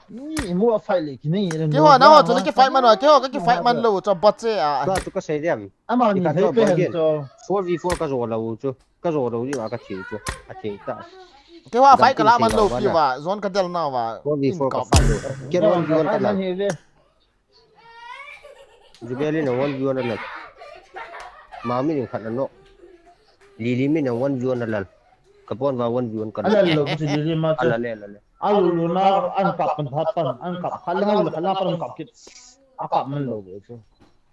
Ni mo a fight le, kini. Keiho na ho chu na ki fight man wa, keiho ka ki fight man lou, chu bot che a. Ka tu ka sei diam. Ama ni ka he tu pe han bot tu. Four v four ka jo lou chu, ka jo lou ni wa ka thi chu, a thi ta. Keiho fight ka la man lou ki wa, zone ka del na wa. Four v four ka fight lou. Ke one v one ka la. Jubeli na one v one a lal. Mami ni khat na no. Lili mi na one v one a lal. Ka pon va one v one ka lal. A lal lou, kasi Lili ma chu. A lal le, a lal le. A lulu na an kap pan phat pan, an kap khat le ngal khat la pan kap kit. A kap man lou ve chu.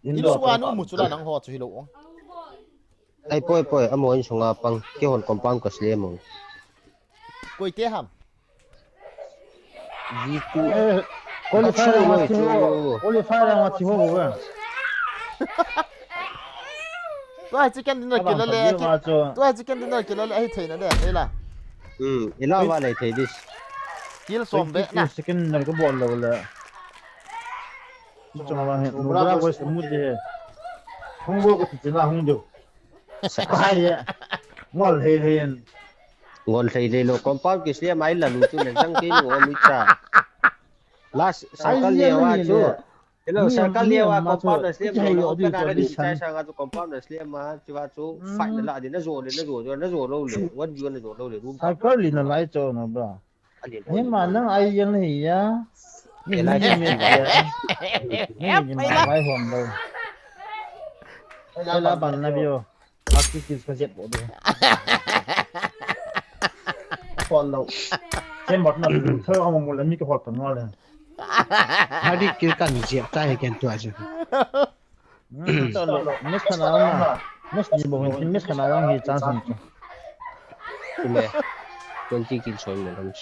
In lo a nu mu chu la nang ho chu hi lo ong. Ai poi poi, amo in sunga pang, keihon compound ka sle mo. Koi te ham? Jitu. Eh, qualifier ma thi ho, qualifier ma thi ho ga. Tua hi chicken dinner kila le. Tua hi chicken dinner kila le ahi thei na de, ei la. Hmm, ila va le thei dis. Kill som be na. Second na ka bol lo le. Chuma he, nubra ko se mu de. Hung bo ko ti la hung do. Sai ya. Ngol hei hei. Ngol hei hei lo compound ki se mai la lu tu le jang ki lo mi cha. Last circle le wa chu. Hello, circle le wa compound na se mo. Open na ni chai sa nga chu compound na se ma chu wa chu fight na la di na zo le na zo na zo lo le. One v one na zo lo le room. Circle le na lai cho na ba. Ni ma nang ai yang hi ya. Ni lai ni me ya. Ni ni ma mai hom lo. Ai la ban na bio. Aki kis ka jet bo de. Hol lo. Chen bot na. Thơ hom mo la mi ka hol pan wa le. Hari kil kan jet ta he ken tu a je. Miss Khana ma. Miss ni bo hin Miss Khana yang hi chance ni. Kile. Twenty kill soi mo lam.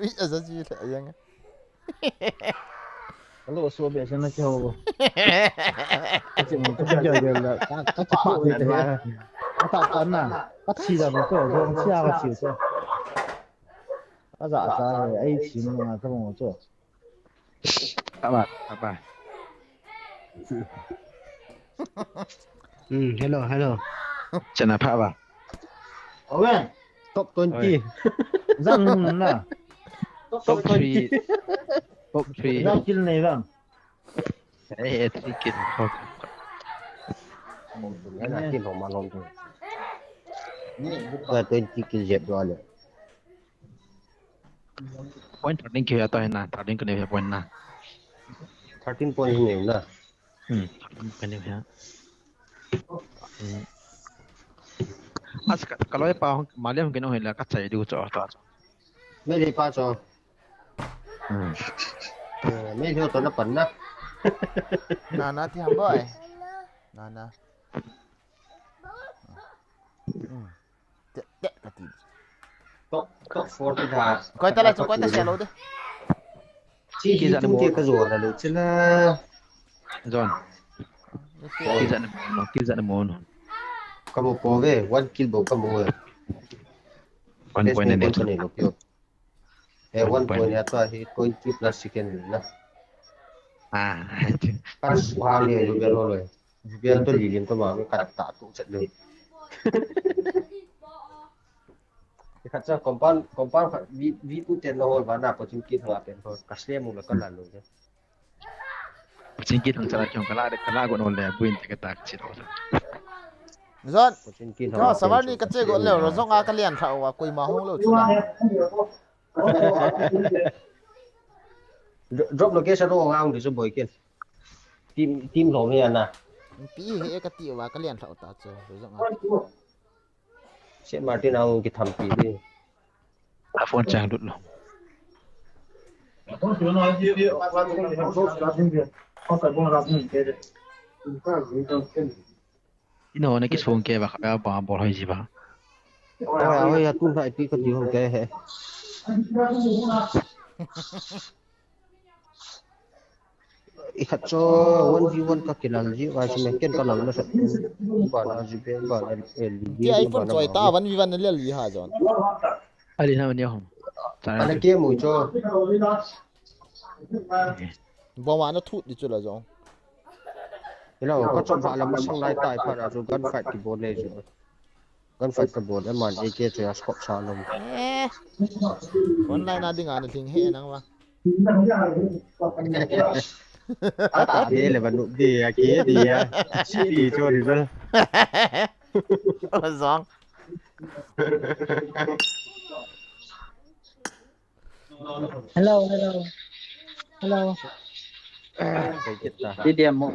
Ui, aza ji le yang. Alo so be sana ke ho. Ka chi mo ka ja ja la. Ka ka pa ni te. Ka ta ta na. Ka chi da mo ko. Ka chi a ka chi so. Ka za za ai chi mo na ka mo so. Apa, apa. Hmm, hello, hello. Chana pha ba. Owen. Top twenty. Zang na. Top three. Top three. Zang kill nei bang. Eh, eh, three kill. Okay. Ana kill ho ma lom tu. Ni buka twenty kill jet do ale. Point thirteen kya to hai na, thirteen kya point na. Thirteen point hi na. Hmm, thirteen kya hai. Hmm. As ka, kaloi pa hong, maliam kino hai la ka chai du cho to. Mei le pa cho. Hmm. Eh, mei le to na pan na. Na na ti ham boy. Na na. Hmm. Te, te, ka ti. Top, top four ti da. Koi ta la chu, koi ta sia lo de. Chi ki za na mo ka zo na lo chi la. Zon. Ki za na mo, ki za na mo no. Ka mo po ve, one kill bo ka mo ve. One point ne. Eh, one point ya ta hi twenty plus second na. Ah. Pas wa le lo be lo lo. Bial to lilin to ma ka ta tu chat le. Khat cha compound, compound khat vi, vi tu ten lo hol ba na ko chim ki thang a pen ko ka se mu la ka la lo. Chim ki thang cha la kyong ka la de ka la go no le buin te ka tak chi lo. Zon. Ko chim ki thang. Savar ni ka che go le ro zong a ka lian tha wa koi ma hong lo chu na. Dro-, drop location ro ngang di su boy ken. Team, team lo me ana. Pi he ka ti wa ka lian thau ta chu, zong a. Saint Martin ang ki tham pi di. A phone chang dut lo. Ino na ki song ke ba ka ba bol hoi ji ba. Oi, oi, ya tun hai pi ka ti ho ke he. I khat cho one v one ka kilal ji, wa si me ken ka lal na sa. Ba na ji pe, ba na L D. Ti ai pon choi ta one v one na lel ji ha jon. Ali na ni hom. Ana ke mu cho. Bo ma na thut di chu la jong. Ilo, ka chop ba la masang lai tai pha la chu gun fight ki bol le chu. Gun fight ka bol, eman A K chu ya scope sa lom. Eh. Online a ding a na thing he nang wa. Ata de le ba nu de ya ki de ya. Si di cho di ba. Zong. Hello, hello. Hello. Ti diam mo.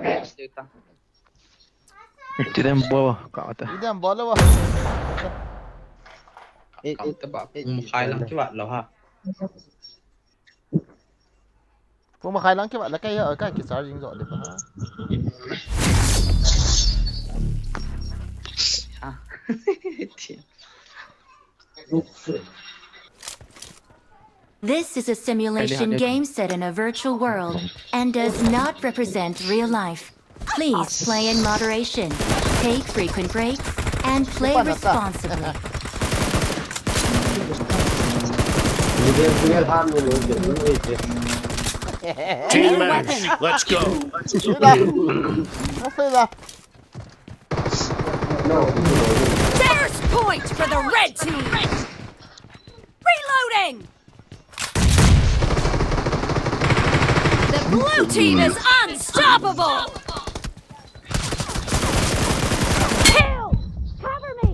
Ti diam bo ka ta. Ti diam bo lo. Eh, eh, ta ba. Khai lang ki wa lo ha. Puma khai lang ki ba la kai ha, kai ki charging zo de ba. Ah. This is a simulation game set in a virtual world and does not represent real life. Please play in moderation. Take frequent breaks and play responsibly. Team match, let's go. First point for the red team. Reloading. The blue team is unstoppable. Kill. Cover me.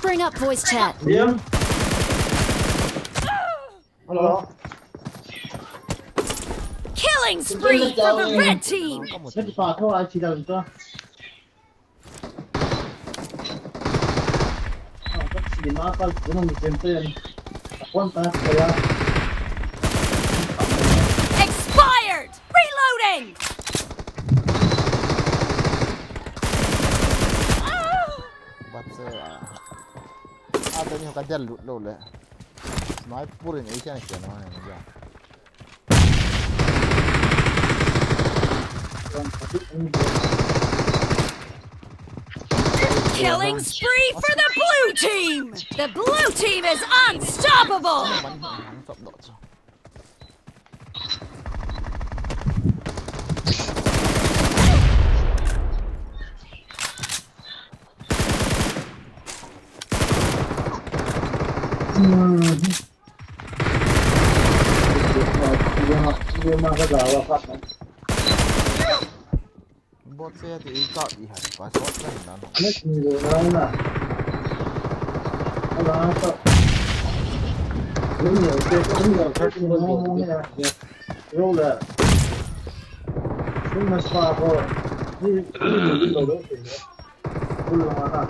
Bring up voice chat. Yeah. Hello. Killing spree for the red team. Expired. Reloading. But uh, I don't know if I can loot low. Sniper in Asian. Killing spree for the blue team! The blue team is unstoppable! Mm-hmm. Bot se ti i ka i hai pa shot na na no. Net ni lo na na. Ala sa. Ni ni ke ni ni ke ni ni ni. Yo la. Ni mas pa ko. Ni lo lo. Lo na.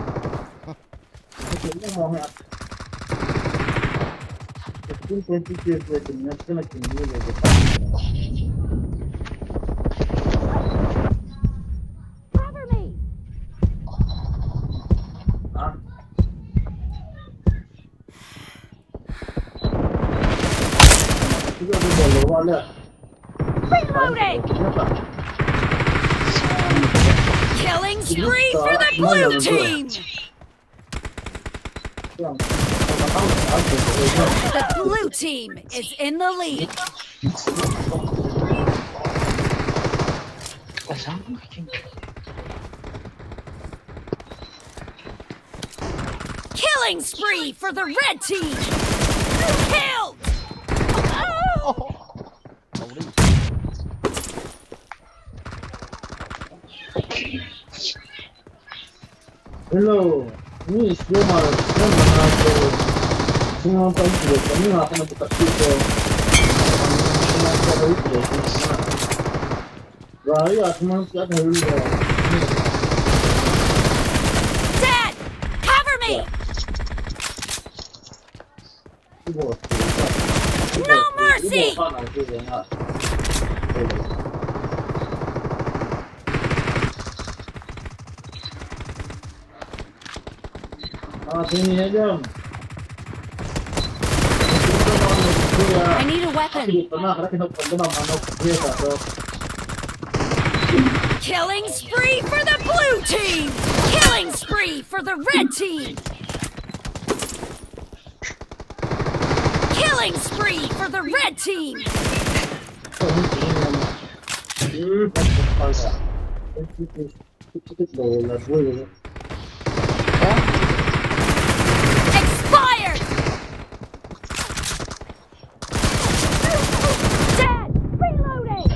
Reloading! Killing spree for the blue team! The blue team is in the lead. Killing spree for the red team! Killed! Oh! Hello. Ni is yo ma yo ma na ko. Sino pa ito ko ni ha ko na ta ko. Rai at man ka na yo. Dad, cover me. No mercy! I need a weapon. Killing spree for the blue team! Killing spree for the red team! Killing spree for the red team! Expired! Dead! Reloading!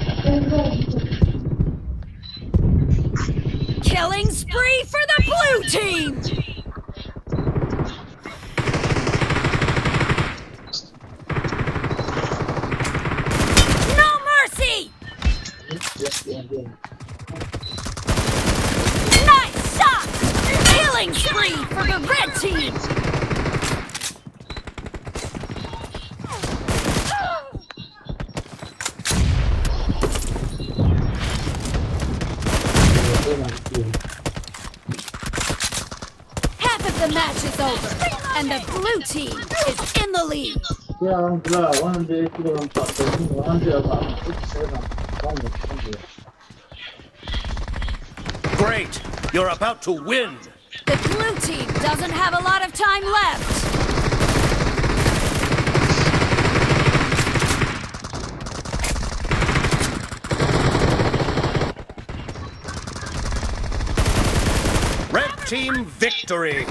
Killing spree for the blue team! No mercy! Nice shot! Killing spree for the red team! The match is over, and the blue team is in the lead. Great! You're about to win! The blue team doesn't have a lot of time left. Red team victory!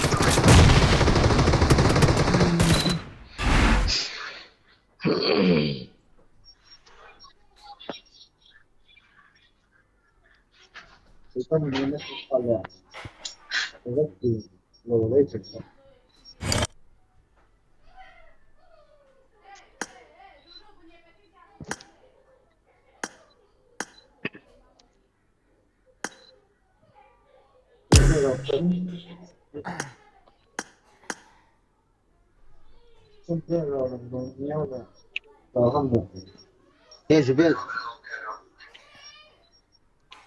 Hey, Zubel.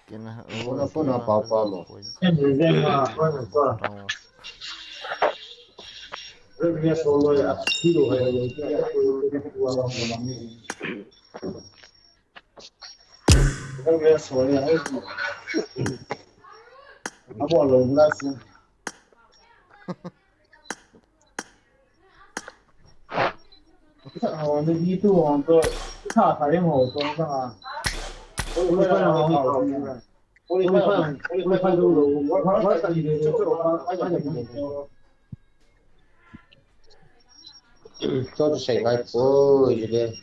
Kena phone phone a pau pau lo. Cho tôi sảy ngay ôi gì đây.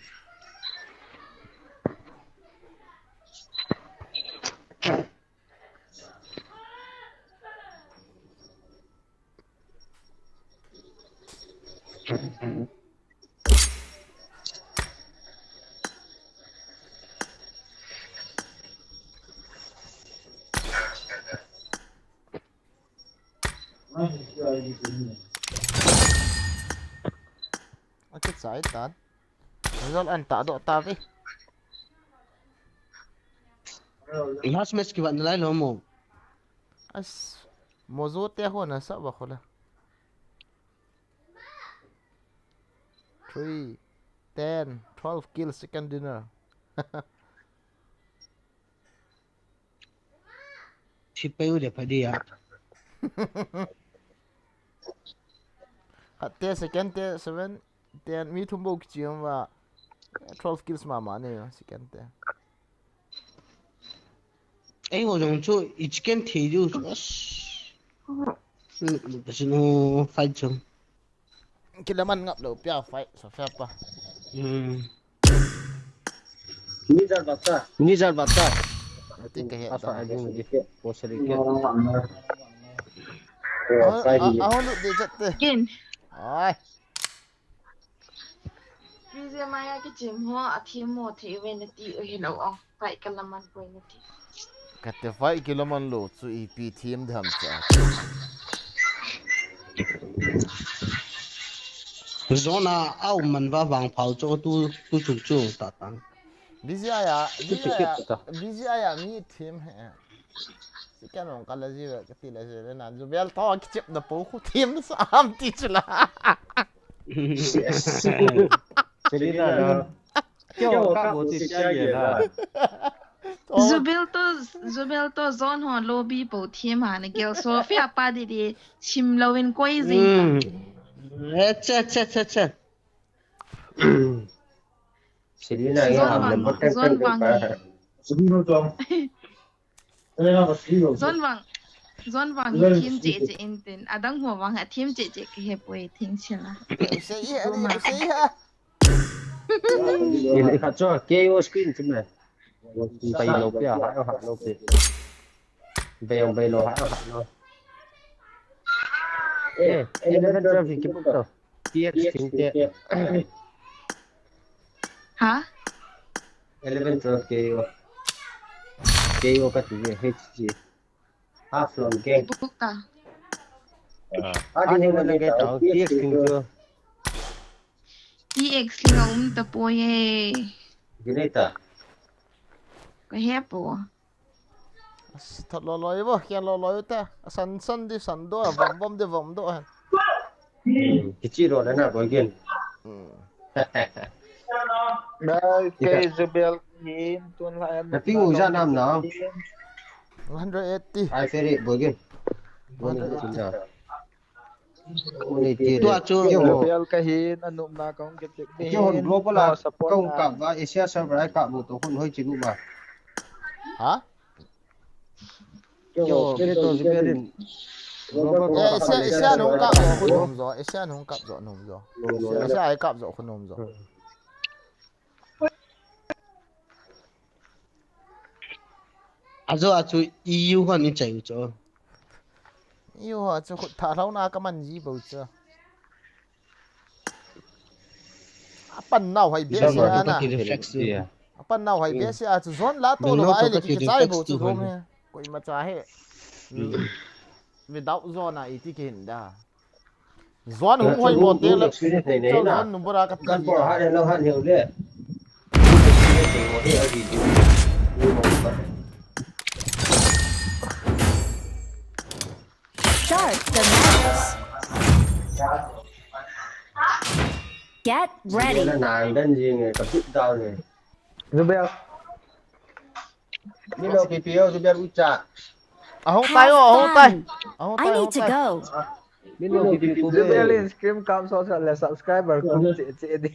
Akichai tan. Result an ta doh ta ve. Last match kivat nalai lo mo. As mozo te ho na sa ba khola. Three, ten, twelve kills second dinner. Sipai u de pha dia. Khat te second te seven, ten, mi thum bou kichi um va. Twelve kills mama ne second te. Ei ho jong chu i chicken thei diu chu. As. Kasi no fight chu. Kilaman ngap lo pia fight sa fa pa. Hmm. Ni jal bata. Ni jal bata. Ati ka he. Apa aja ni. Ko seri ke. Ah, ah, ah, lu de jat te. Kin. Ai. Pizza maya ki chim ho a thim mo thei ve na ti u hi lo o. Fight ka laman poi na ti. Kate fight kilaman lo chu ipi thim dham cha. Zona au man va vang phau chu tu tu chu chu ta ta. Busy aya, busy aya, busy aya mi thim he. Si ka nong ka la ji ve, ka ti la ji ve na, ju bel to ki chep na po khu thim sa am ti chu la. Selina na. Kyo ka bo ti sia ye la. Zubel to, Zubel to zone ho lobby po thim ha na gel Sophia pa di di sim lo in koi zi. Hmm. Acha acha acha acha. Selina ya Zone ham le vang, boteng zone pen vang pa. hi. Zone vang, zone vang hi thim che che in tin. Adang ho vang ha thim che che ki he poi thing chila. Sei ha, sei ha. Ile kha cho K O screen chu me. Bai lo pia ha ha lo pe. Bai bai lo ha ha lo. Eh, eleven twelve ki puk to. T X king te. Ha? Eleven twelve K O. K O ka ti H G. Half long game. Buk ta. Adi ne na ke ta. T X king chu. T X king a um ta poi e. Gine ta. Ka he po. Thot lo lo ivo, kian lo lo ita. San san di san do, vom vom di vom do. Hmm, kichi lo na na boy kin. Hmm. Guys, kei Zubel hin tun la. Na ping u ja nam na. One hundred eighty. Ai feri boy kin. One hundred eighty. Tua chu Zubel ka hin, anopna kahung kichep ding. Chu hon global a support kahung kap va, Asia server a kap lo to hon hoi chi lu ba. Ha? Yo, ke to Zubel in. Global a Asia, Asia hung kap jo, hon hom jo. Asia hung kap jo, hon hom jo. Asia, Asia a kap jo, hon hom jo. Ajo a chu E U hon i chai u chu. E U ho chu khut tha hlauna ka man ji bo chu. Apan nau hai be se ana. Apan nau hai be se a chu zon la to lo ai le ki chai bo chu rom he. Koima cha he. Without zon a iti ki hin da. Zuan hung hoi mo te la. Zuan num bora ka ti. Kan por ha le lo ha neu le. Start the match. Get ready. Na nang dan jing ka pit down ni. Zubel. Mino P P O Zubel ucha. Ahung tai o, ahung tai. Ahung tai, I need to go. Mino P P O Zubel in scream kam so so le subscriber kum che che di.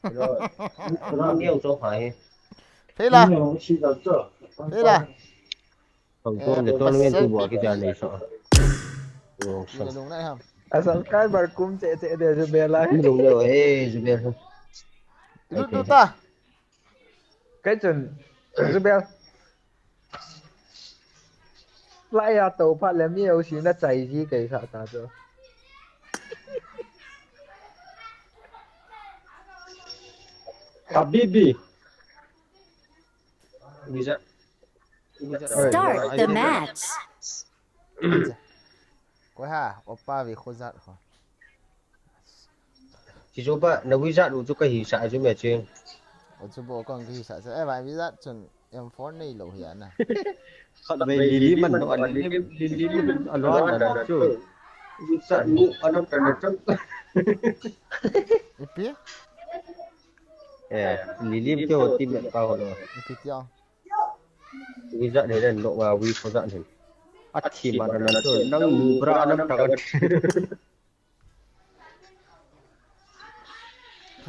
Ram neo cho phai. Phei la. Phei la. Pang ton le ton ngen tu bua ki jan nei so. Lung na ham. A subscriber kum che che de Zubel la. Lung neo he Zubel. Lu tu ta. Kei chun, Zubel. Lai a to phat le mi o si na chai ji kei sa ta chu. Habibi. Start the match. Koi ha, oppa vi khozat ho. Chi chu ba, na wizard u chu ka hi sa chu me ching. O chu bo kong ka hi sa sa. Eh, ba wizard chun M four nei lo hi ana. Khat bai lili man no an lili lili man alo an chu. Wizard mu anam kan na chang. Ipi? Eh, lili ke ho team pa ho lo. Ipi ti ang. Wizard nei den lo wa wi khozat hin. Athi ma na chu nang mu bra anam ta kan.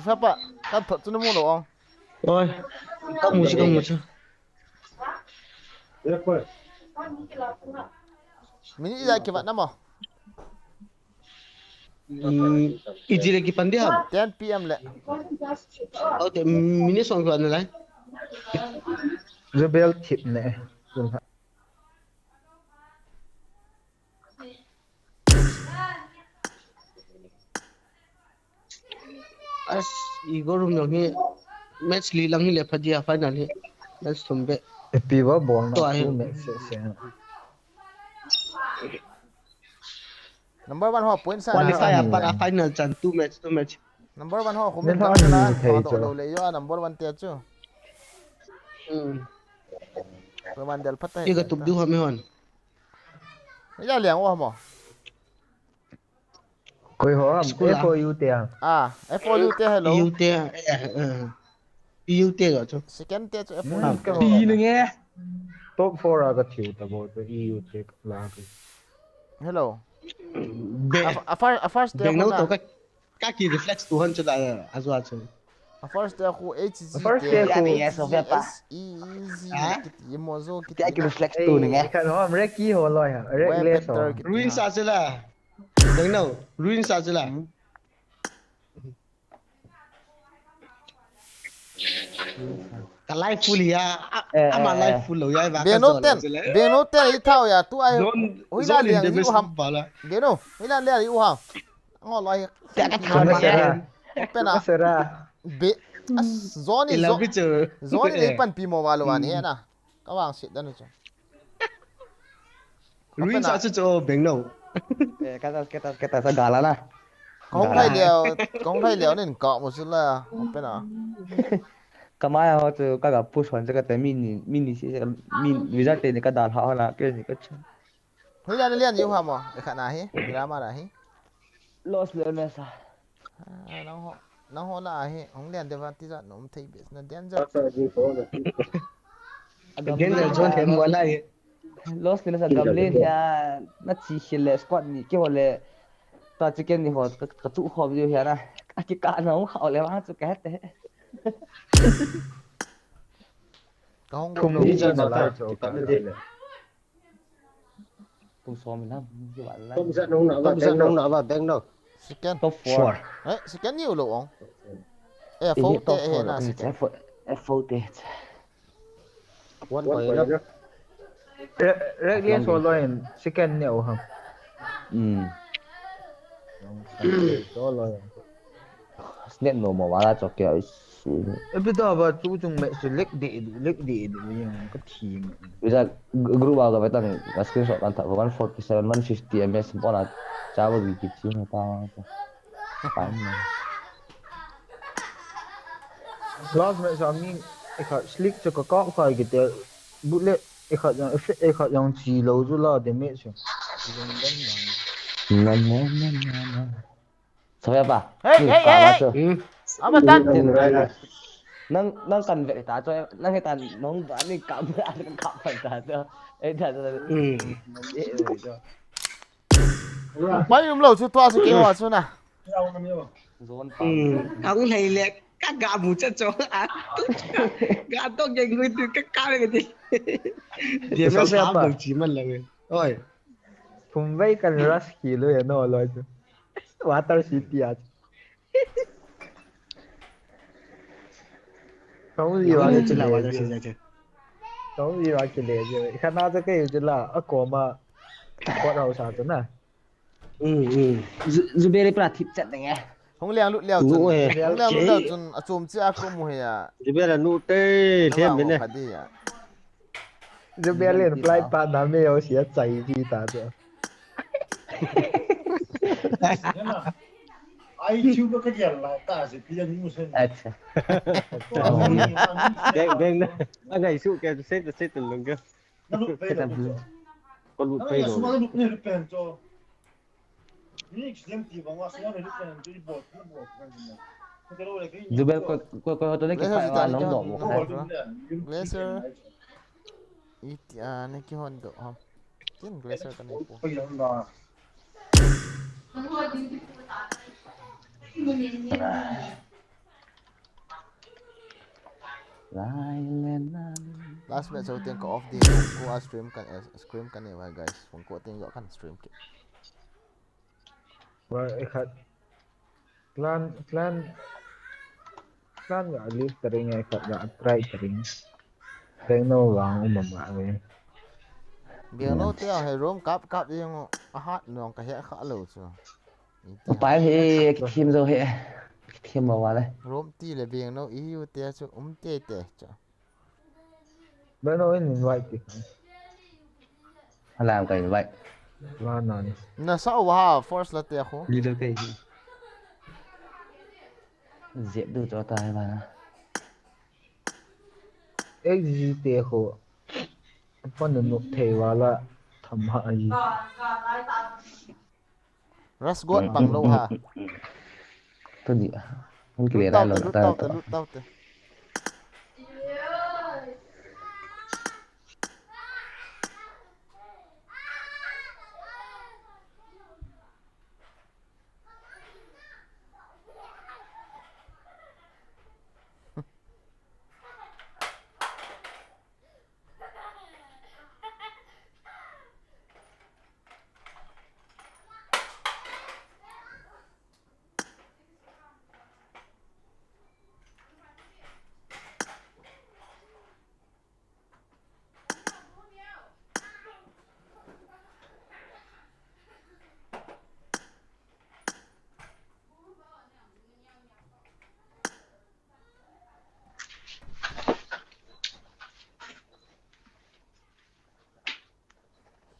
Sapa, kan thot chu na mu lo ong. Oi, ka mu chu, ka mu chu. Minute ijat kivat na mo? Hmm, iji le kipan di ham? Ten P M le. Okay, minute song kivat na lai. Zubel thip ne. As, i go room jong hi match li lang hi le pha dia final hi. Match thum be. Ipi ba bol na. Tua hi. Two match se se. Number one ho point sa. Qualify a pat a final chan two match, two match. Number one ho khum in thei lo le yo number one te chu. Hmm. Number one del phat ta. I ga tup du ho mi hon. Ya liang o mo. Koi ho am, F O U te am. Ah, F O U te hello. U te, eh, eh. U te lo chu. Second te chu F O U. Pi ni nge. Top four a ka thiu ta bo to U te la ka. Hello. Be. A first, a first te. Beng no to ka, ka ki reflex tu han chu la a zua chu. A first te khu H Z te. First te khu. Yes, of ya pa. E Z kiti mo zo kiti. Ka ki reflex tu ni nge. Kan ho am re ki ho lo ya. Re le so. Ruin sa chu la. Bengno, ruin sa chu la. Ka life full ya, ama life full lo ya ba. Bengno ten, Bengno ten i thau ya tu ai. Hoi la liang i u ham. Bengno, hoi la liang i u ham. Ngo lo hi. Ka thau ma. Pena. Be. Zoni zo. Zoni le pan pi mo wa lo wa ni na. Ka vang sit dan chu. Ruin sa chu chu beng no. Eh, ka ta, ka ta, ka ta sa gala na. Kong thai leo, kong thai leo nin ka mo sila. Open a. Kamai ho chu kaga push hon chu kate mi ni, mi ni si, mi result te ni kadalha hon a, ke ni kachu. Hoi lian lian yu ha mo, e khat na hi, drama ra hi. Loss le mesa. Ah, nang ho, nang ho la hi, hong lian de van ti jat nom thei bes na dian jat. Daniel John hem wala hi. Loss le mesa gam le hia, na chi khil le squad ni ke ho le. Ta chicken ni ho, ka, ka tu ho video hia na. Ka ki ka na ho le wang chu ka te. Ka hong Thum go. ni jan na lai chu ka le. Tum som na, ki ba la. Tom jat nung na ba, tom jat nung na ba, bang no. Second. Top four. Eh, second ni u lo ong. Eh, four te eh na second. F four, F four te. One point na. Rek lian so lo in second ni u ham. Hmm. So lo in. Snap no mo wala chok ke. Epi to ba chu chung me chu lek de de, lek de de yang ka thi me. Bisa group a ka betan ka screenshot kan tha one forty seven, one fifty M S bona cha ba ki chi na ta. Pa na. Last match a mi e kha slick chu ka kap khai ki te bullet e kha yang e kha yang chi lo chu la de me chu. Na na na na na. Sabi pa. Hey, hey, hey, hey. Ama tan. Nang nang kan ve ta cho nang he tan nong ba ni kam kan kam pan ta cho. Eh ta ta. Eh eh cho. Pai um lo chu tua chu ke wa chu na. Zone pa. Ang lei le ka ga mu cha cho. Ga to ke ngui tu ka ka le ke. Dia sa sa bang chi man le. Oi. Thum vei kan rush ki lo ya no lo chu. Water City a. Kong ji wa Wala ki chila le wala ji. chila cha. Kong ji wa ki le ji. Khana cha ke ji la a ko ma. Ko rau sa chu na. Hmm hmm. Zuberi pra thip chat deng eh. Hong liang lut liao Nu chun. eh. Hong liang lut liao chun a chum chi a ko mu he ya. Jibela nu te them ne. Khadi ya. Ju bel in fly pa na me o sia chai ji ta chu. Ai chu ba ka jal la ta se pi an mu sen. Acha. Beng beng na. Angai su ke se se lung ke. Na lu pe da. Ko lu Na pe ya su ma lo. lu ne pe cho. Ni accident ti ba wa su ne pe cho i bo i bo. Zubel ko ko ko to ne ki pa wa nong do mo. Glazer. Iti a ne ki hon do ham. Kin glazer ka ne po. Lai le na. Last match so tiang ka off din ko a stream kan eh, stream kan eh wa guys. Kong ko tiang yo kan stream ki. Wa e khat. Plan plan plan ga leave ta ring e khat ga try ta ring. Beng no wang um ma ve. Biang no te a he room kap kap yung a hat nong ka he kha lo chu. Pai he ki thim zo he. Ki thim ma wa le. Room ti le biang no i u te chu um te te chu. Beng no in invite ti. Halam ka invite. La na ni. Na sa wa force la te khu. Leader kai hi. Zep du cho ta he ba na. Exit te khu. Pan no thei wala tham ha ai. Ras got pang lo ha. To di. Hung ki le Lut tau rai lo te, lut ta tau to. Te, lut tau te.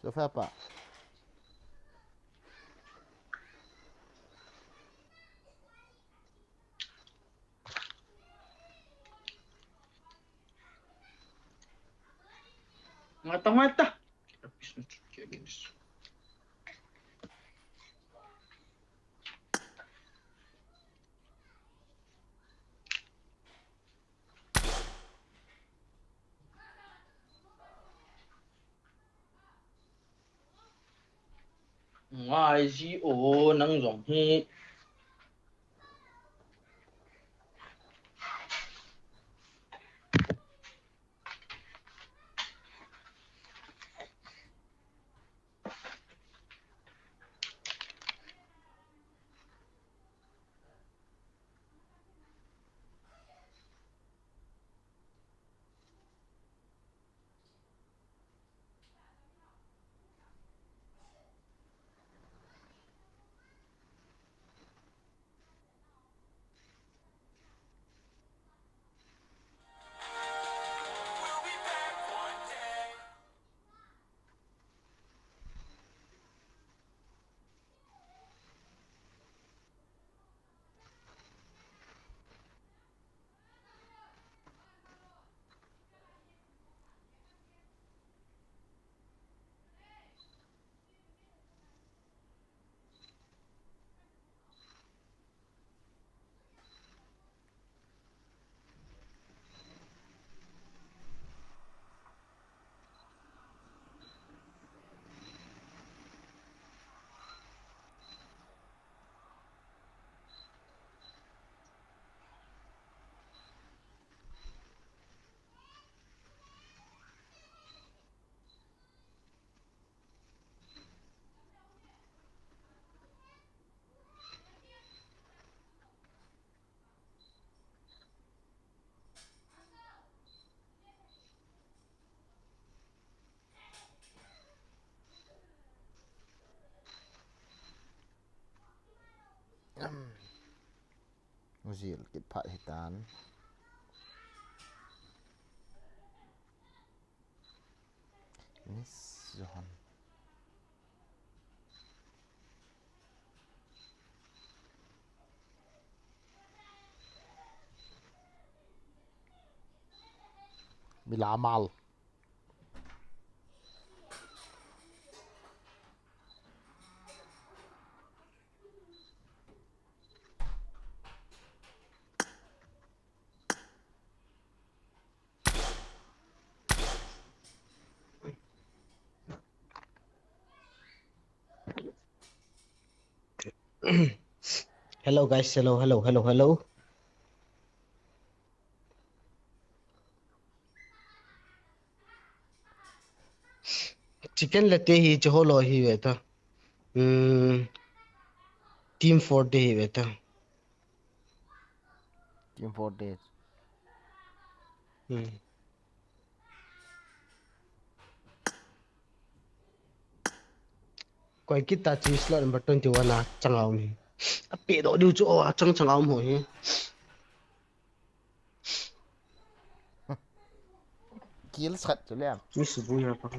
Sofa pa. Mata, mata. Ngai ji o nang jong hi. Zil kit phat hitan. Miss Johan. Milamal. Hello guys, hello, hello, hello, hello. Chicken le te hi che holo hi ve ta. Hmm. Team four te hi ve ta. Team four te. Hmm. Koi kita chi slot number twenty-one a chang a um hi. A pe do diu chu a chang chang a um ho hi. Kill sat chu le. Mi su bu ya pa.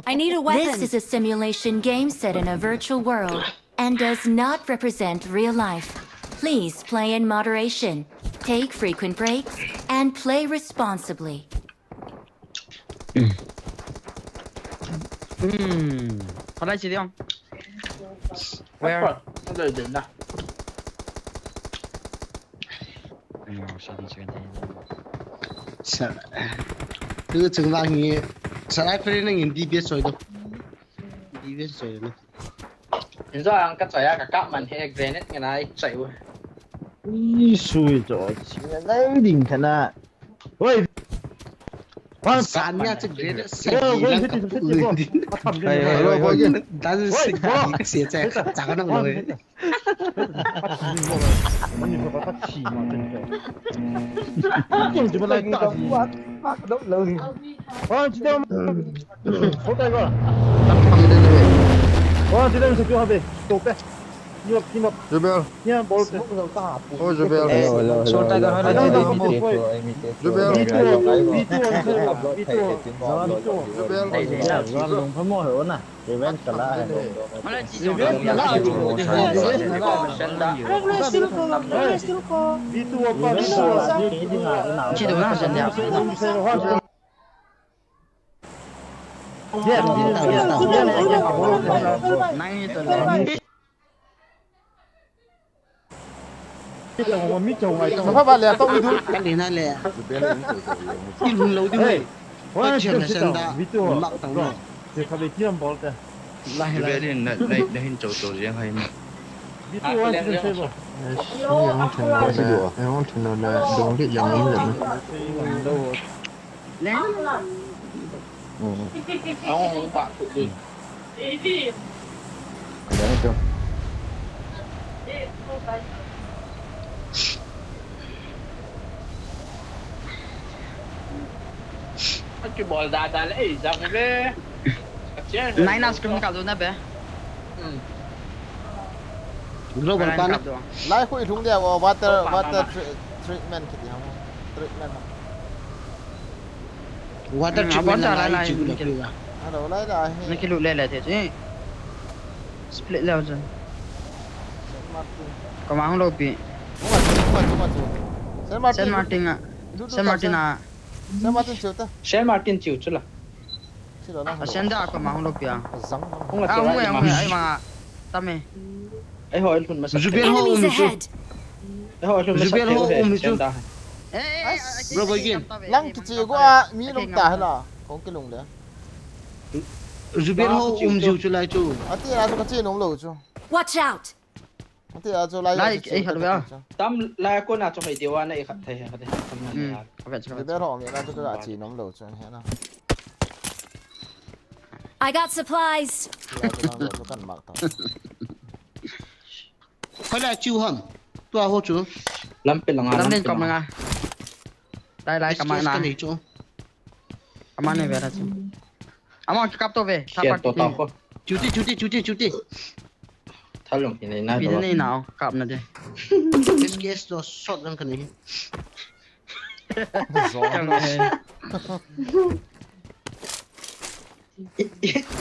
I need a weapon. This is a simulation game set in a virtual world and does not represent real life. Please play in moderation, take frequent breaks, and play responsibly. Hmm. Khalai chi diong. Where? Apa? Ada je lah. No, seven seventy. Sa, tu chunga hi, sa ai peri nang in D B S soi do. D B S soi do. Injo ang ka choi a ka kap man he grenade ngen a i choi u. Ih, sui cho, chi na nai ding ka na. Oi. Wan san nia chu grenade se. Oi, oi, lang ka pu din. Oi, oi, oi, oi. Dan se ka se che cha ka na lo. Wan chi de. Hotai ko. Wan chi de se tu ha be. To pe. Jubel. Oh, Jubel. Hello, hello, hello, hello. Jubel. Jubel. Mafaba le, tong mi dul. Ka le na le. I lhun lou ding. Hey. Ka chiang na senda. Mak tang lo. Te kha be kiam bol te. Lai lai. Jubel in na, na, na hin chou chou jeng hai ma. Vitu wa sin sei bo. Yes, yang thun lo le, yang thun lo le, dong di yang um le. Leng. Mm. Ang hong pa tu di. Leng tu. Aki bol da da le, eh, jang le. Nine a screen kap do na be. Hmm. Global pan. Lai khu i lhung dia, water, water tre-, treatment kiti ham. Treatment ham. Water treatment la lai, lai, lai, lai. Hello, lai lai. Ni kilu le le the. Split le jan. Kama hung lo pi. Chunga chu, chunga chu, chunga chu. Saint Martin. Saint Martin a. Saint Martin chu ta. Saint Martin chu chu la. Sila na. A Saint da kama hung lo pi a. Zang. Hung a chu ai ma. Tame. Ai ho lhun masa. Jubel ho um chu. Ai ho lhun masa. Jubel ho um chu. Bro, boy game. Lang kichi go a mi lum ta hala. Kong kilung le. Jubel ho um jiu chu lai chu. Ati a chu ka che nom lo chu. Watch out. Ati a chu lai. Lai chu ei khat ve a. Tam lai ko na chu hoi dewa na ei khat thei khat thei. Tam na ya. Ka ve chu. Jubel ho mi na chu ka che nom lo chu he na. I got supplies. Ya chu lang chu kan mak ta. Koi lai chu ham. Tua ho chu. Lam pe langa. Lam len kom langa. Lai lai kama na. Kama ne ve la chu. Ama kap to ve. Thapa to ta ko. Chuti chuti chuti chuti. Thalung hi nei na. Pi nei na kap na de. This case to shotgun kan hi. Zong.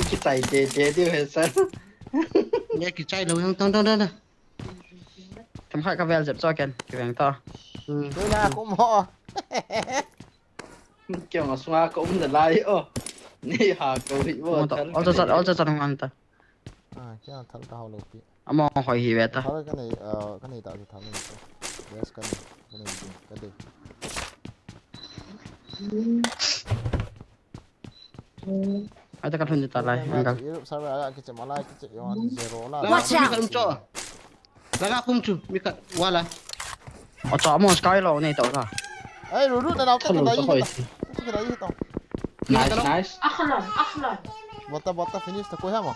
Kichai te te diu he sir. Nge kichai lo yang tang tang tang. Kam khat ka vel jep cho ken, ki veng to. Hmm. Tuna kum ho. Kya ma sunga ka um na lai o. Ni ha ko hi bo. Ol cha cha, ol cha cha ngan ta. Ah, kya thal ta ho lo pi. Amo hoi hi ve ta. Thal ka nei, ah, ka nei ta thal nei. Yes, ka nei, ka nei, ka dei. Ai ta ka thun ta lai, ang ka. Europe server a kiche malai kiche yon zero la. Watch out. Langa kum chu, mi khat wala. O cha mo sky lo nei to ta. Ai, ru ru na nau ta ta dai ta. Nice, nice. Akhlan, akhlan. Bota, bota, finish ta ko ha mo.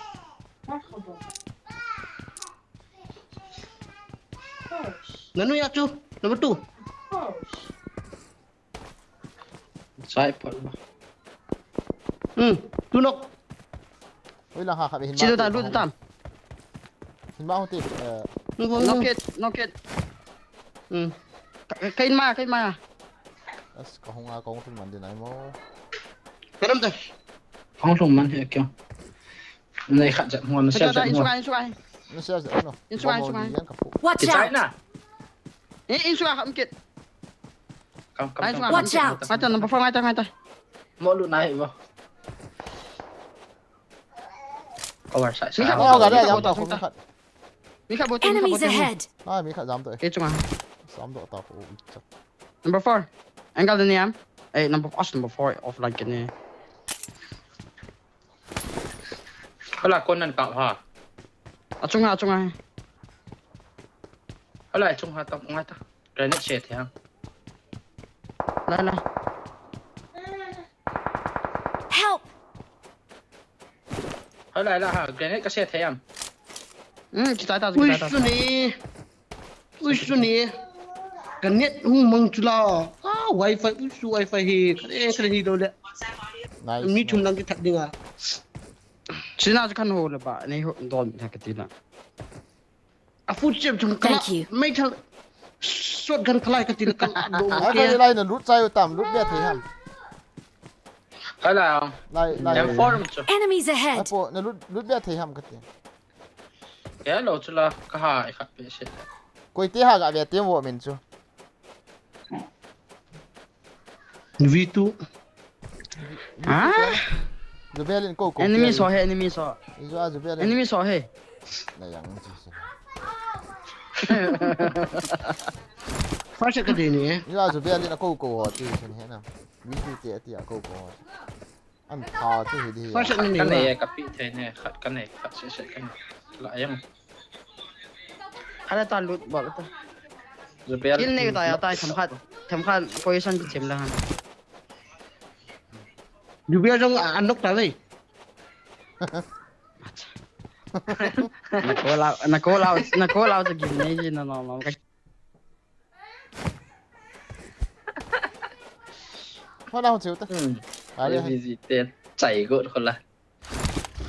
Marhaba. Nanu ya chu, number two. Sai pat ba. Hmm, tu nok. Oi, lang ha kha be hin. Sino ta lu tam. Hin ma ho ti. Knock it, knock it. Hmm. Kain ma, kain ma. As ka hung a ka hung tun man din ai mo. Karam ta. Hung tun man he kya. Nei khat jat hung, na sia jat hung. Insung ai, insung ai. Na sia jat no. Insung ai, insung ai. Watch out. Eh, insung ai ham kit. Kam, kam, kam. Watch out. Ngai ta, number four, ngai ta, ngai ta. Mo lu nai mo. Over side. Mi khat bot, mi khat bot. Mi khat bot, mi khat bot. Enemies ahead. Ah, mi khat jam to. Ke chunga. Jam to ta ko. Number four. Angle ni am. Eh, number, as number four offline kini. Hala kon nan kap ha. Achunga, achunga. Hala achunga ta, ngai ta. Granite set ha. Lai, lai. Help! Hala, hala ha. Granite ka set ha am. Hmm, kita ta, kita ta. Ui, suni. Ui, suni. Ka net hung mang chu la. Ah, wifi, ui, su wifi hi. Kare, kare hi lo le. Nice, mi thum nice. Lang kithat ding a. Sina chu kan ho le ba, nei ho don na ka ti na. A food chip chung kala. Thank you. Mai thal. Shotgun kala ka til kala do. Ai, ka lai na lut chai u tam, lut be thei ham. Kala. Lai, lai. M four chu. Enemies ahead. Ai po, na lut, lut be thei ham ka ti. Hello, chula ka ha, i khat pe se. Koi te ha ga be te mo min chu. V two. Ah? Zubelin ko ko. Enemy so he, enemy so. Izo a Zubelin. Enemy so he. Na yang chi so. First ka de ni eh. Izo a Zubelin ko ko ho ti chen he na. V two te ti a ko ko ho. An pha chu hi di. First enemy. Ka nei ka pi thei ne, khat ka nei, khat se se ka nei. La yang. Hala ta lut bol ta. Zubel. Kill ne ta ya ta themkhat. Themkhat position ki chem la han. Zubel jong a nok ta ve. Na call out, na call out, na call out gim nei ji na no no. Hon a hon cheu ta. Hmm. Are. Busy ten. Chai go khola.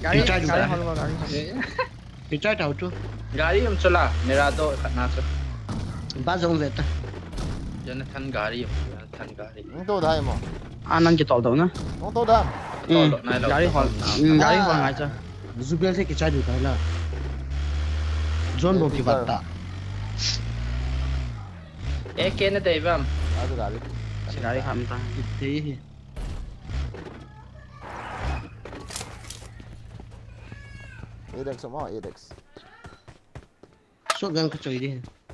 Gari, gari hol, gari hol. Kichai tau chu. Gari um chula, Mirado khat na chu. Ba jong ve ta. Jonathan gari um, Jonathan gari. Nang to dai mo. A nang kitol dau na. Nang to dai. Tol dau nai lo. Gari hol. Gari hol ngai cha. Zubel se kichai du kai la. John bo kivat ta. A K na dei bam. A tu gari. Gari kham ta. Te hi. Edex mo, Edex. Shotgun ka choi di.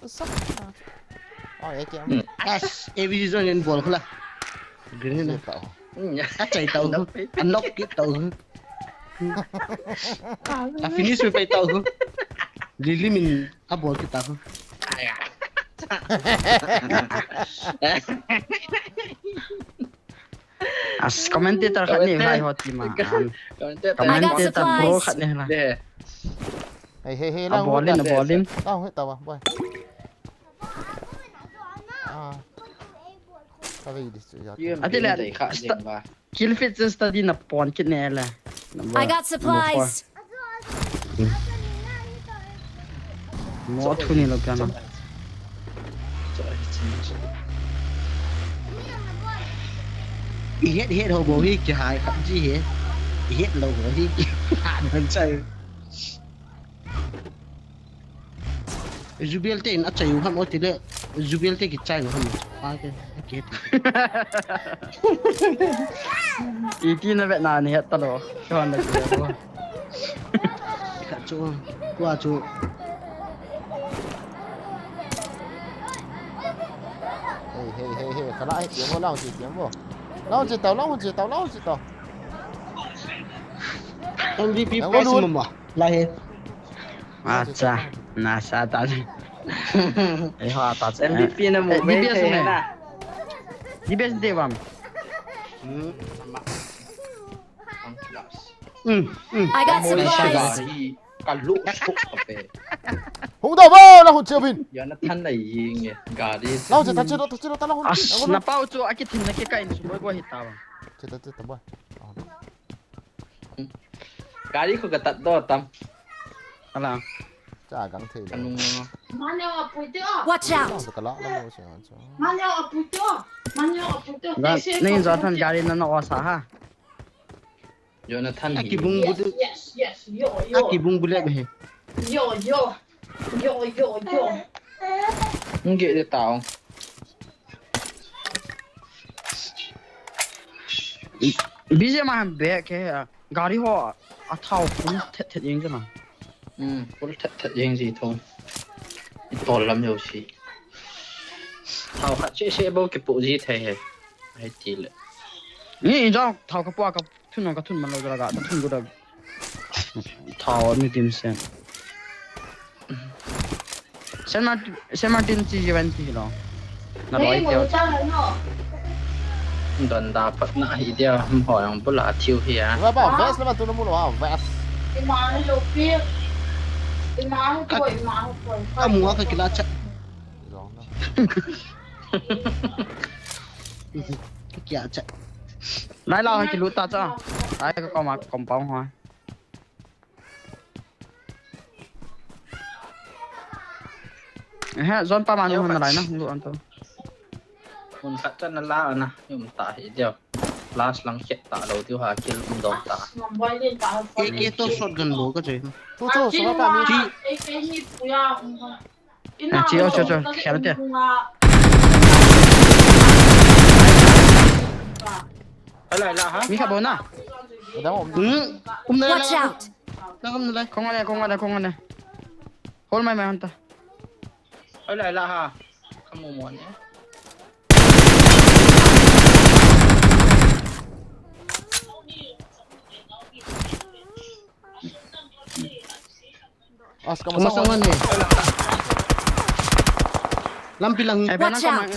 Sak na. Oh, A K. As, A V zone in bol khula. Grenade na. Tau. A chai tau. A knock kit tau. A finish me pai tau. Lili min a bol kit tau. As commentator khat ni vai ho ti ma. Commentator pro khat ni la. Hey, hey, hey, a bol in, a bol in. Tao he tao boy. Ah. Ka ve di chu ya. Ati le. Kill feed chu study na pon kit ne la. I got supplies. Mo thu ni lo kya na. I het het ho bo hi ki hai khat ji he. I het lo ho hi ki ha nan chai. Zubel te in a chai u ham o ti le. Zubel te kichai u ham. Pa ke, ke ti. Iti na vet na ni het ta lo. Chon na ke lo. Ka chu, tua chu. Hey, hey, hey, hey, kala, hey, tiam bo, lang chi, tiam bo. Lang chi tau, lang chi tau, lang chi tau. M V P prize mo mo. La he. Acha, na sa ta. Eh, ha ta. M V P na mo. Eh, D B S ne. D B S de bam. Hmm. Hmm. Hmm. I got supplies. Ka lu sok ka pe. Hung da ba la hun che bin. Ya na than lai ying e. Gari. La hun che ta che ta che ta la hun. As, na pau chu a kithin na ke ka in su boi boi hi ta ba. Che ta che ta ba. Gari ko ka tat do tam. Ala. Cha gang thei. Kanung. Watch out. Ka la la mo se. Nei jo than gari na na o sa ha. Jonathan hi. Aki bung bu. Yes, yes, yes. Yo, yo. Aki bung bu le he. Yo, yo. Yo, yo, yo. Nge de tao. Busy ma han be ke. Gari ho a thao full thet thet jeng jana. Hmm, full thet thet jeng ji thong. I tol lam jo si. Thao khat che che bo kipu ji thei he. Ai ti le. Ni in jong thao ka pu ka thun ka thun man lo jala ka thun ko da. Thao ni dim sen. Sen ma, sen ma tin chi ji van ti lo. Na roi teo. Don da pat na hi dia, hmm, ho yang bula thiu hi a. Ba ba, vest la ba tu na mu lo ha, vest. Ima ni lo pi. Ima ni ko, ima ni ko. Ka mu ka kila cha. Jong na. Ka kia cha. Lai la ha kilu ta cha. Ai ka ko ma compound ha. Eh, zon pa ma nu han lai na, hung lu an to. Mun khat chan na la na, um ta hi diu. Last lang khet ta lo diu ha, kill um dong ta. A K to shotgun lo ka choi. Chu chu, so ta mi. Chi. A K ni puya. Ah, chi, oh, cho, cho, khel te. Ala, ala, ha? Mi kha bo na. Dang um. Hmm. Um na. Watch out. Dang um na. Kong ale, kong ale, kong ale. Hold my man ta. Ala, ala, ha. Kamu mo ne. As ka masang ne. Lampi lang. Eh, watch out.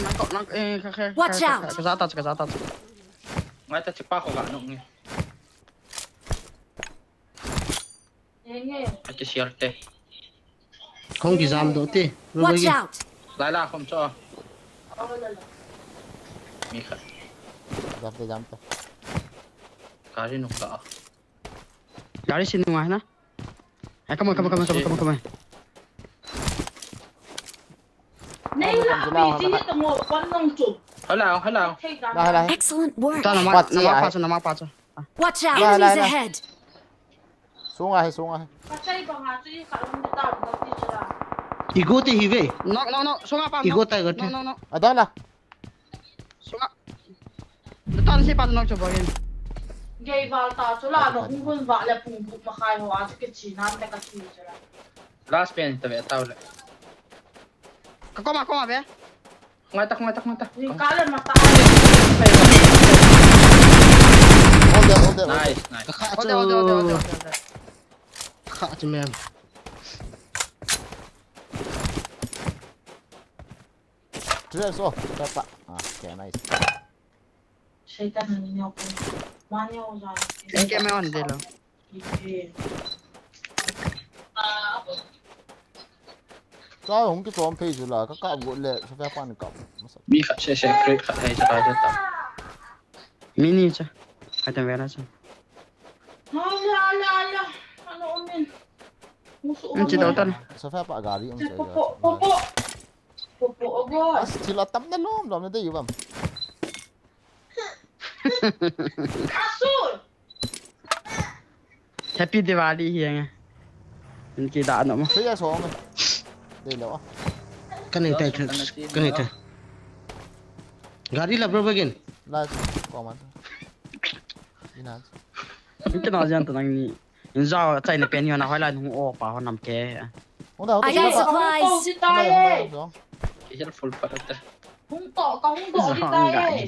Watch out. Ka za ta, ka za ta. Ngai ta chipa ko ga no nge. Ati siarte. Kong ki jam do te. Watch out. Lai la khom cho. Mi kha. Jam te, jam te. Gari nung ka. Gari sin nung na. Ai, come on, come on, come on, come on, come on, come on. Nei la, mi ji ni tamo, kon nong chu. Hala, hala. Hala, hala. Excellent work. Ta na ma, na ma pa chu, na ma pa chu. Watch out. Enemies ahead. Sunga hi, sunga hi. Ka sai banga chu i ka lom ta ba ti chu la. Ego te hi ve. No, no, no, sunga pa. Ego ta ga te. No, no, no. Adala. Sunga. Natan si pa nok chu bawin. Gei val ta chu la, na hung hun va le pung bu ma khai ho a chu ke chi nan te ka chi chu la. Last pen ta ve tau le. Ka koma, koma ve. Ngai tak, ngai tak, ngai tak. Ni ka le ma ta. Hold there, hold there, hold there. Nice, nice. Ka kha chu. Hold there, hold there, hold there, hold there, hold there. Ka kha chu mem. Trap so, tapa. Ah, okay, nice. Satan ni nyo ko. Ma nyo ja. Eke me on de lo. Ka hung kichom phei chu la, ka kap got le, sa fa pan kap. Masa. Mi khat se se, crate khat hai sa ka ta. Mini cha. Kata vera cha. Ala, ala, ala. Ano umin. Musu. Ang chi daw tan. Sa fa pa gari ang sa. Popo, popo. Popo, ogo. As, thil atam na lom, lom na dei bam. Asul. Happy Diwali hi ang. Inki da no mo. Saya so me. Dei lo. Kanai tai, kanai tai. Gari la bro begin. La ko man. Ina. Inki na jan to nang ni. Inzao chai na pen hi na hoi la nung o pa ho nam ke. Hung da, hung da, I got supplies. Hung da, hung da. Careful pa ta. Hung to, ka hung to di ta ye.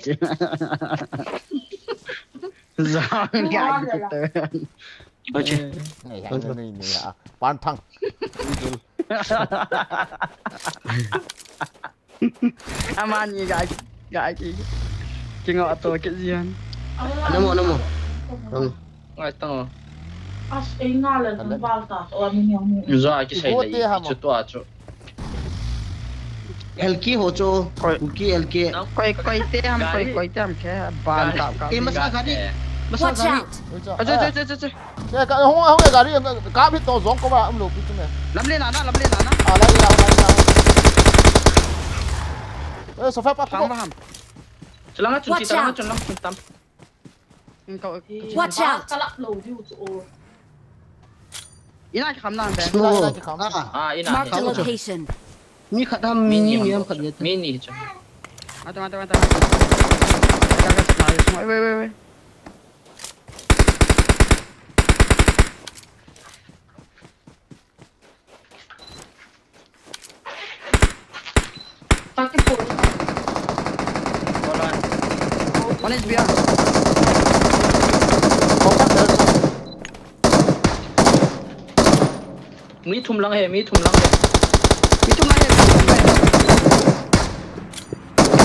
Zang ga di ta. Oche. Nei, hang nei, nei, ah. Pan thang. Amani ga, ga ki. Kingo ato ke jian. Namo, namo. Namo. Ngai tang. As e nga le nang bal ta to ani ni amu. Za ki sai le. Chu to a chu. L K ho chu. Koi. Kuki L K. Koi, koi te ham, koi, koi te ham ke. Ban ta ka. E masa gari. Masa gari. Watch out. Acha, acha, acha, acha. Che, ka, hung, hung, gari, ka, ka, bi to zong ko ba, um, lo, pi tu me. Lam le na na, lam le na na. Ah, lai, lai, lai, lai. Eh, so fa pa ko. Ham, ham. Chelang a chun, chelang a chun, lang chun tam. Watch out. Ka lap lo, view to all. Ina ki kham lang de. Ina, ina ki kham. Ah, ina. Mark the location. Mi khat ham, mi ni, mi ham khat ye. Mi ni chu. Mata, mata, mata. Wait, wait, wait. One H P ah. Mi thum lang he, mi thum lang he. Mi thum lang he, mi thum lang he.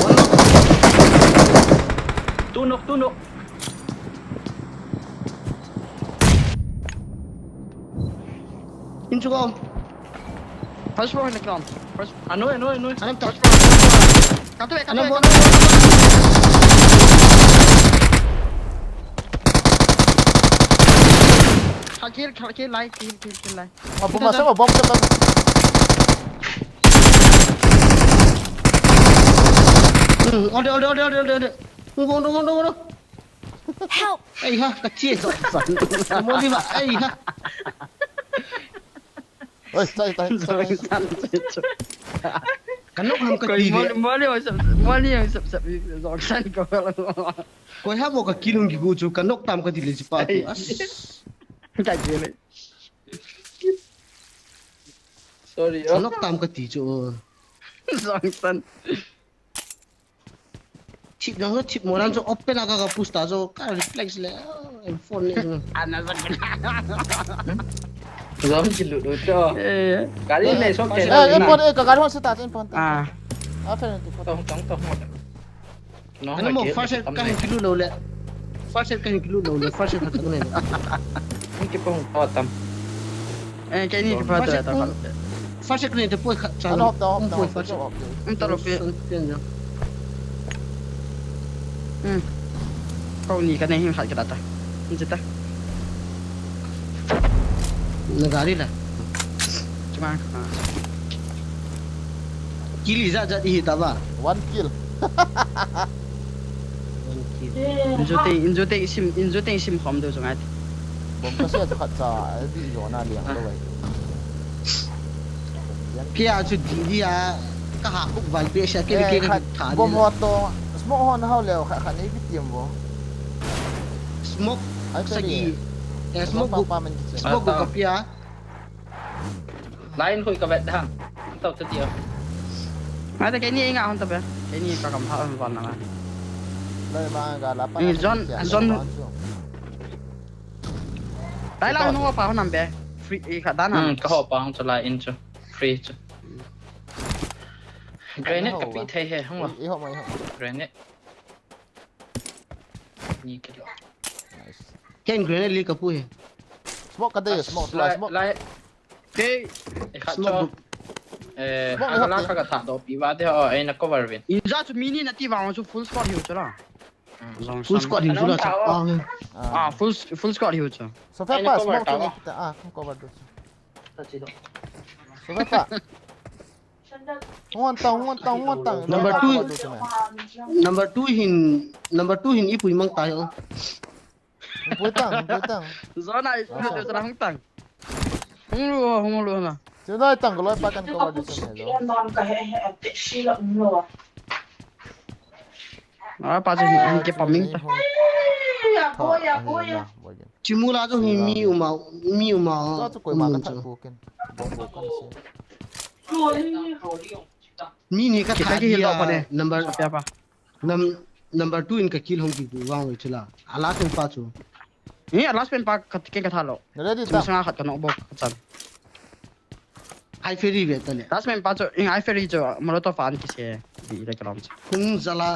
One knock. Two knock, two knock. In chu ko. First floor in the ground. First. Ano, ano, ano. Ano, first floor. Katu, katu, katu. Kill, kill, kill, lai, kill, kill, kill, lai. Bomb, bomb, bomb. Bomb, bomb. Ode, ode, ode, ode, ode, ode. Ubo, ubo, ubo, ubo. Help! Ei ha, ka che. Mo di ba? Ei ha. Oi, tai, tai, tai. Ka nok ham ka ti le. Mali, mali, sap, mali, sap, sap, zong san ko. Koi ha mo ka kilung ki gu chu ka nok tam ka ti le chi pa tu. As. Ka je le. Sorry, Ka oh. Nok tam ka ti chu. Zong san. Chip dang chip mo ran chu open a ka ka push ta chu ka reflex le. Em phone ni. Ana zong. Zong ki lu lu cho. Eh, kali nei sok te. Eh, eh, pon, eh, ka gari hon sita, eh, pon. Ah. Ah, fair enough. Tong tong tong. No, Ano mo first set ka hin kilu lo le. First set ka hin kilu lo le. First set ka tak ne. Ni ki pong to tam. Eh, kei ni ki pa to ta. First set ka ne te poi kha chan. Ano hop down, hop Poi down, first set. hop down. Um, talo pe. San pen jo. Hmm. Kau ni ka nei hin khat ka ta. Ni ta. Na gari la. Chuma. Kill ijat jat ihi ta ba. One kill. One kill. Injo te, injo te sim, injo te sim khom do sungai. Bom ka sia khat cha, eh, di jo na liang lo wai. Kei a chu di di a ka ha khuk val pe sia kei kei ka tha. Bom ho to, smoke ho na hau leo kha kha nei bi tiam bo. Smoke Ai, sagi. sorry. Eh, smoke Pa group. pa man ki chen. Smoke group ka pia. Line hui ka vet dang. Tau ta tia. Nga ta kei ni nga hon ta pe. Kei ni ka kam tha hon van na. Lai ma ga la pa. Ni John, John. Lai la no pa hon nam pe. Free e ka dan Hmm, nam. Ka ho pa hong chu lai in chu. Free chu. Grenade ka pi thei he hong lo. I ho mai ho. Grenade. Ni kilo. Nice. Ken grenade li ka pu he. Smoke ka dei, smoke, Lai, smoke. lai. Kei. E kha Smoke cho. group. Eh, aga la kha ka tha do pi ba de ho, eh, na cover vin. Inja chu mi ni na ti vang chu full squad hiu chu la. Zong Full san. squad hin full a. Anong tao? Ah, Ah, full full squad hiu chu. So fa Ai, pa na cover smoke tao. Ni kita. Ah, kan cover do. So fa pa. Huan tang, huan tang, huan tang. Number two. Number two hin, number two hin ipui mang tai o. Pui tang, pui tang. Zona i pui tang, hung tang. Hung lu, hung lu na. Sino dai tang ko loi pa kan cover do sa ne do. Ah, pa chu hin ke paming ta. Chimula chu hi mi uma, mi uma. Cho chu koi ma ka tha ko ken. Bom bo kan si. Mi ni ka Kita tha ki hin lo pa ne. Number Pia pa. Num number two in ka kill hong ki gu wang wei chula. A last in pa chu. Ni a last pen pa ka ke ka tha lo. Ready Chima ta. sanga khat ka no bok ka chan. Ai ferry ve ta le. Last pen pa chu in ai ferry chu molotov an ki se. Di le ka lam chu. Hung zala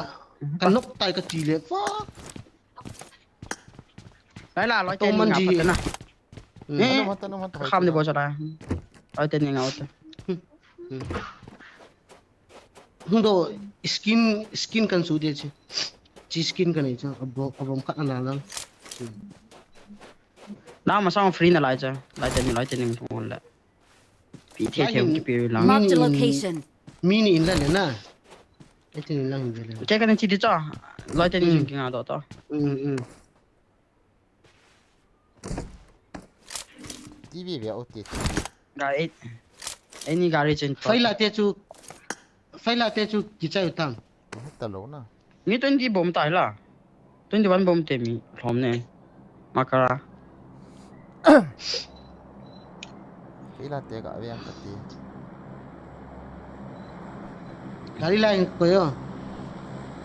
ka nok tai ka ti le. Fuck. Lai la loi te Tong man nga ji. Pa te na. Mm. Eh, Hanu hata nu hata. Kham de bo cha la. Loi te ni nga o te. Hung do skin skin kan su de chi. Chi skin kan nei cha. Abo abom khat ana lang. Na ma sang free na lai cha. Loi te ni loi te ni ngon le. Pi the the ki pi lang. Marked a location. Mi ni in la le na. Ai tin in lang de le. Ke ka ni chi di cha. Loi te ni ki nga do to. Mm mm. T V ve o ti. Ga e. Any gari chen. Faila te chu. Faila te chu ki chai tang. Heta lo na. Mi twenty bom tai la. Twenty one bom te mi lhom ne. Makara. Faila te ga ve ang ka ti. Gari line ko yo.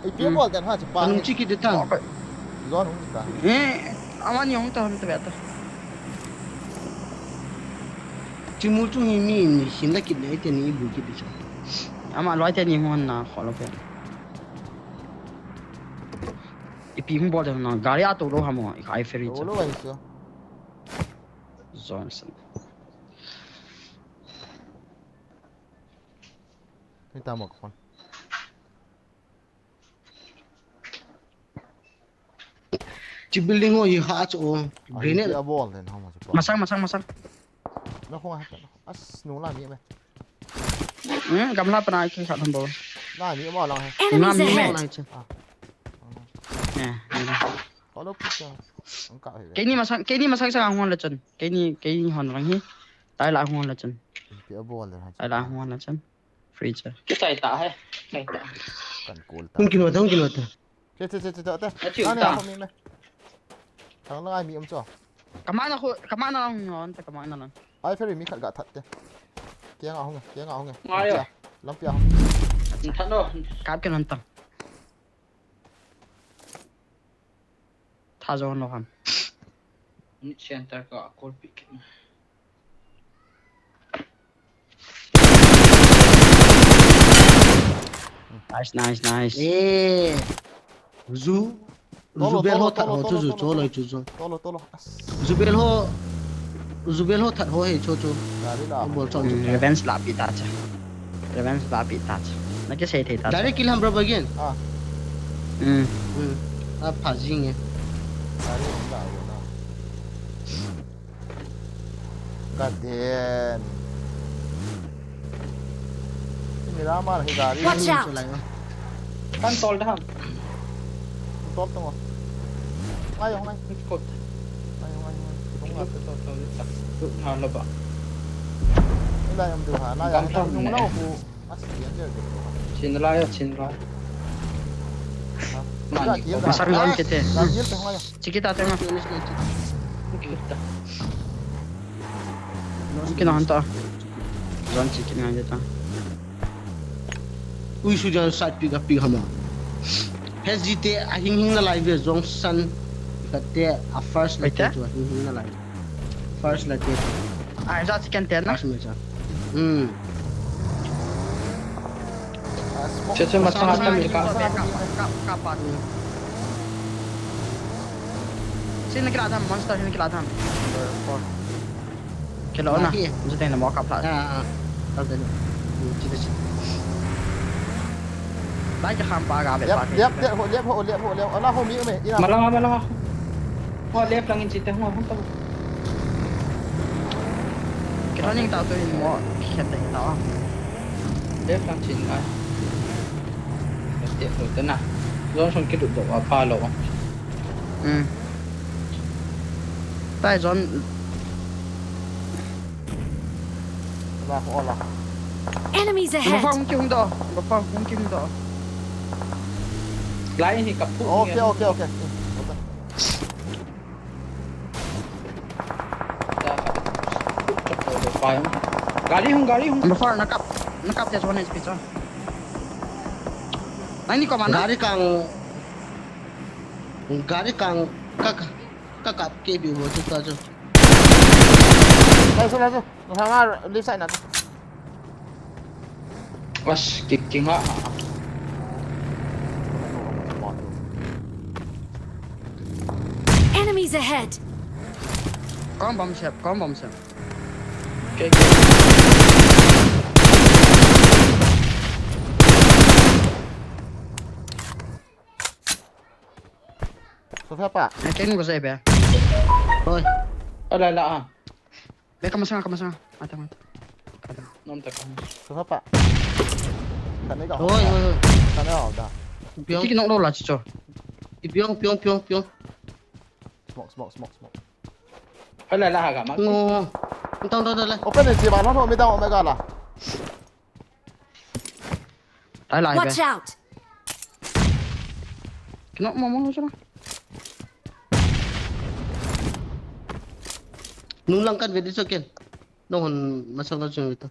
Ei pi bol den ha chi pa. Anung chi ki de tang. Zon hung ta. Eh, awan yong ta hon ta beta. Chimul chu hi mi ni hin la kit le te ni bu kit de cha. Ama loi te ni hon na kho lo pe. Ipi hung bol de na gari a to lo ha mo. I kai ferry. Lo lo ai so. Johnson. Ni ta mo kon. Chi building ho hi ha chu o. Grenade. A bol den ha mo pa. Masang masang masang. Na ko ha. As nu la mi me. Hmm, gamla pa na ki khat hon bo. Nai, mi mo lang he. Enemies ahead. Lang chu. Ah. Eh, eh. Kolo pi cha. Ang ka he. Keini masang, keini masang sang hon le chun. Keini, keini hon lang hi. Tai la hon le chun. Pi a bol le ha. Tai la hon le chun. Free cha. Kitai ta he. Kitai ta. Kan kol ta. Hung kilo ta, hung kilo ta. Che, che, che, che, che, te. Atiu ta. Ani, ako mi me. Thang lang ai mi um cho. Kamana ko, kamana lang hung hon, ta kamana lang. Ai, ferry mi khat ga that te. Kia nga hung, kia nga hung. Ngai yo. Lampi a hung. That no. Kap ke nan ta. Tha jo no ham. Ni center ka call pick. Nice, nice, nice. Eh. Zu. Tolo, Zubel tolo, ho that tolo, ho chu tolo, zu tolo. Cho loi chu zu. Tolo, tolo. As. Zubel ho. Zubel ho that ho he cho cho. Gari la. Bol cho. Hmm, revenge la pi ta cha. Revenge la pi ta cha. Na ke sei thei ta cha. Direct kill ham, bro, again. Ah. Hmm. Hmm. A pha jing e. Gari la, la. Ka den. Miramar hi gari. Watch out! Kan tol da ham. Tol tong. Ngai, ngai. Kot. Ngai, ngai, ngai. Tol, tol, tol, tol. Tu na lo ba. Ila yam du ha, la yam. Gam tham nung ne. Lau hu. Chin lai, chin lai. Mani ko. Masang lon kite. Chikita tenga. Chikita. Kina hanta. Zon chikina hanta. Ui, su jan sat pi ka pi hama. H G te a hing hing na lai ve zong san. Ka te a first le te chu a hing hing na lai. First la te. Ai, ja chicken te na. First me cha. Hmm. Che, che, masang atam ka. Ka, ka, ka, ka, pa. Hmm. Sini kila tham, monster sini kila tham. Number four. Kila ona. Mati. Jute na mo ka pla. Ah, ah. Ka te. Hmm, che, che, che. Lai ka kham pa ga ve pa. Lep, lep, lep, ho, lep, ho, lep, ho, lep. Ala ho mi me. Ina. Malanga, malanga. Ho lep lang in chite ho, ho ta. Kila ning ta tu in mo. Khet ta in ta. Lep lang chin ai. Te ho te na. Zon song kilu do a pa lo. Hmm. Tai zon. Enemies ahead. Bapa hung ki hung do. Bapa hung ki hung do. Lai hi ka phu. Okay, okay, okay. Gari hung, gari hung. Bapa na kap. Na kap te zon H P cha. Nai ni ko mana. Gari kang. Gari kang. Ka, ka, ka kap ke bi mo chu ta chu. Lai su, lai su. Nga left side na. As, kick, kick nga. Enemies ahead! Kon bom sep, kon bom sep. Okay, okay. Sofa pa. Eh, keng ko sa ibe. Hoy. Ala la ah. Be, kamasanga, kamasanga. Mata, mata. Nom ta ka. Sofa pa. Kane ka. Hoy, hoy, hoy. Kane ka da. Piong. Kiki nok lo la chicho. Piong, piong, piong, piong. Smoke, smoke, smoke, smoke. Ala la ha ga ma. No. Tong, tong, tong, le. Open ni ba lo, mi da omega la. Tai lai be. Watch out! Kino mo mo sura. Nung lang kan ve di so ken. Nung hon masang na chung ito.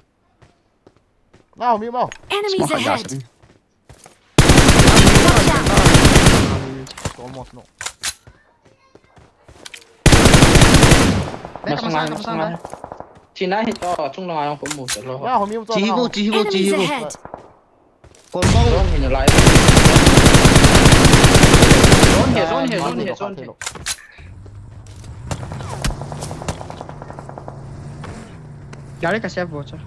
Now, mi mo. Enemies ahead! Watch out! Almost no. Masang ngai, masang ngai. China hi to, chung lang ayong ko mu ta lo. Chihibo, chihibo, chihibo. Kon bang. Zone hi na lai. Zone hi, zone hi, zone hi, zone hi. Gari ka save bo cha.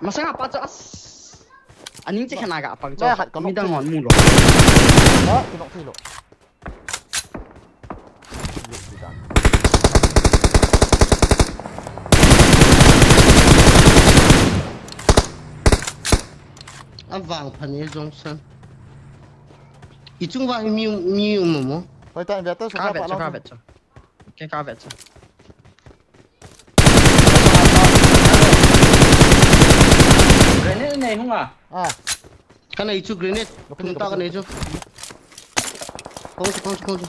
Masanga pa chu as. Aning che khana ga pang chu. Midang hon mu lo. Ah, kinok thei lo. Avang phan e Johnson. I chung va hi mi, mi um mo. Hoi ta, ve ta, so Ka ka vet pa chu, lo ka chu. vet chu. Ke ka vet chu. Grenade nei hung a. Ah. Ka nei chu grenade. Lo ka nei, Thum lo ta ka ka nei nei. chu. Kong chu, kong chu, kong chu.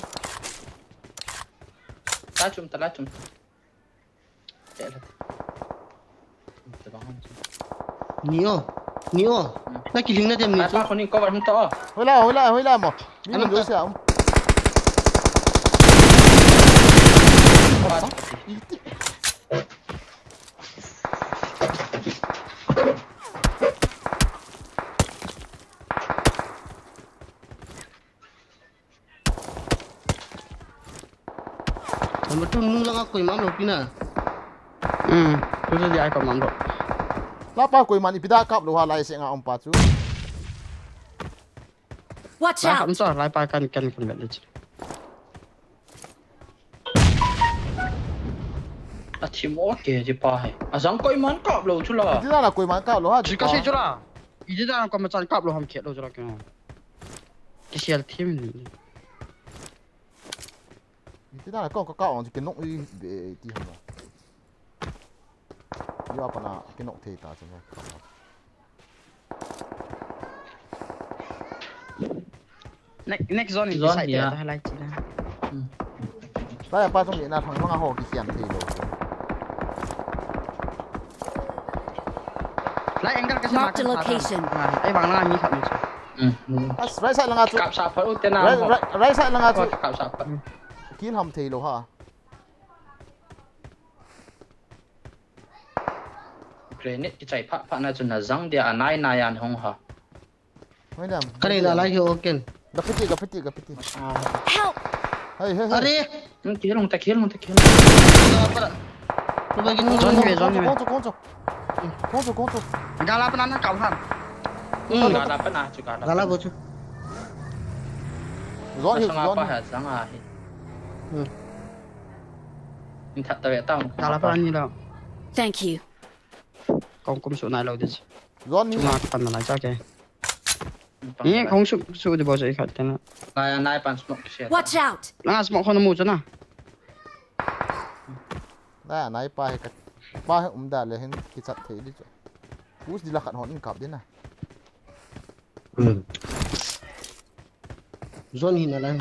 Ta chum, ta la chum. Te la te. Te bang hung chu. Ni o. Ni o. Hmm. Na kiling na dem ni Ai chu. pa, khoni cover hung ta o. Hoi la, hoi la, hoi la mo. Mi Ano mun jo ta? sia um. Cover. Iti. Number two, nung langa koima um lou pi na. Hmm. Tu tu dia koima um lou. La pa koiman ipi da kap lou ha lai se nga um pa chu. Watch Lai out! Ham chu, lai pa kan, kan, kan vet le chu. A thim o ke ji pa he. A jang koiman kap lou chu la. Iti da la koiman kap lou ha. Ji ka pa. Si chu la. Iti da la koiman chan kap lou ham khe lou chu la ke. Ki sial thim ni. Iti da la ko ka ka ong ji ke nok i be ti ha. Yo pa na ke nok thei ta chu. Next, next zone in Zone decide hi a. Te lai chi na. Hmm. Lai pa chung ni na thang manga ho ki siam thei lou. Lai angle ka si Mark ma the kan sa location. Ai bang na ni khat ni chu. Hmm, hmm. As, right side langa chu. Kap sa pha u te na Right, ho. Right, right side langa chu. Kap sa pha. Kill ham thei lou ha. Grenade kichai pha pha na chu na jang dia a nai nai an hung ha. Hoi dam. Ka nei la lai hi o ken. Ga piti, ga piti, ga piti. Ah. Help! Hey, hey, hey. Are! Hmm, kill hung ta, kill hung ta, kill hung ta. Ga la pa. Tu ba gin Zone hi ve, zone hi ve. Kong chu, kong chu. Kong chu, kong chu. Ga la pa na na kap ha. Hmm. Ga la pa na chu, ga la Ga la pa. Bo chu. Zone hi, Masang zone apa hi. Ha, jang a hi. Hmm. Ni that ta ve ta. Ga la pa ni la. Thank you. Kong kum su nai lou dis. Zone hi. Chunga ka pan na lai cha ke. Ni kong su, su di bo cha i khat te na. Nai, nai pan smoke ki sia. Watch out! Na smoke khon mu cha na. Na, nai pa he ka. Pa he um da le hin ki chat thei di chu. Push di la khat hon in kap di na. Hmm. Zone hi na lai.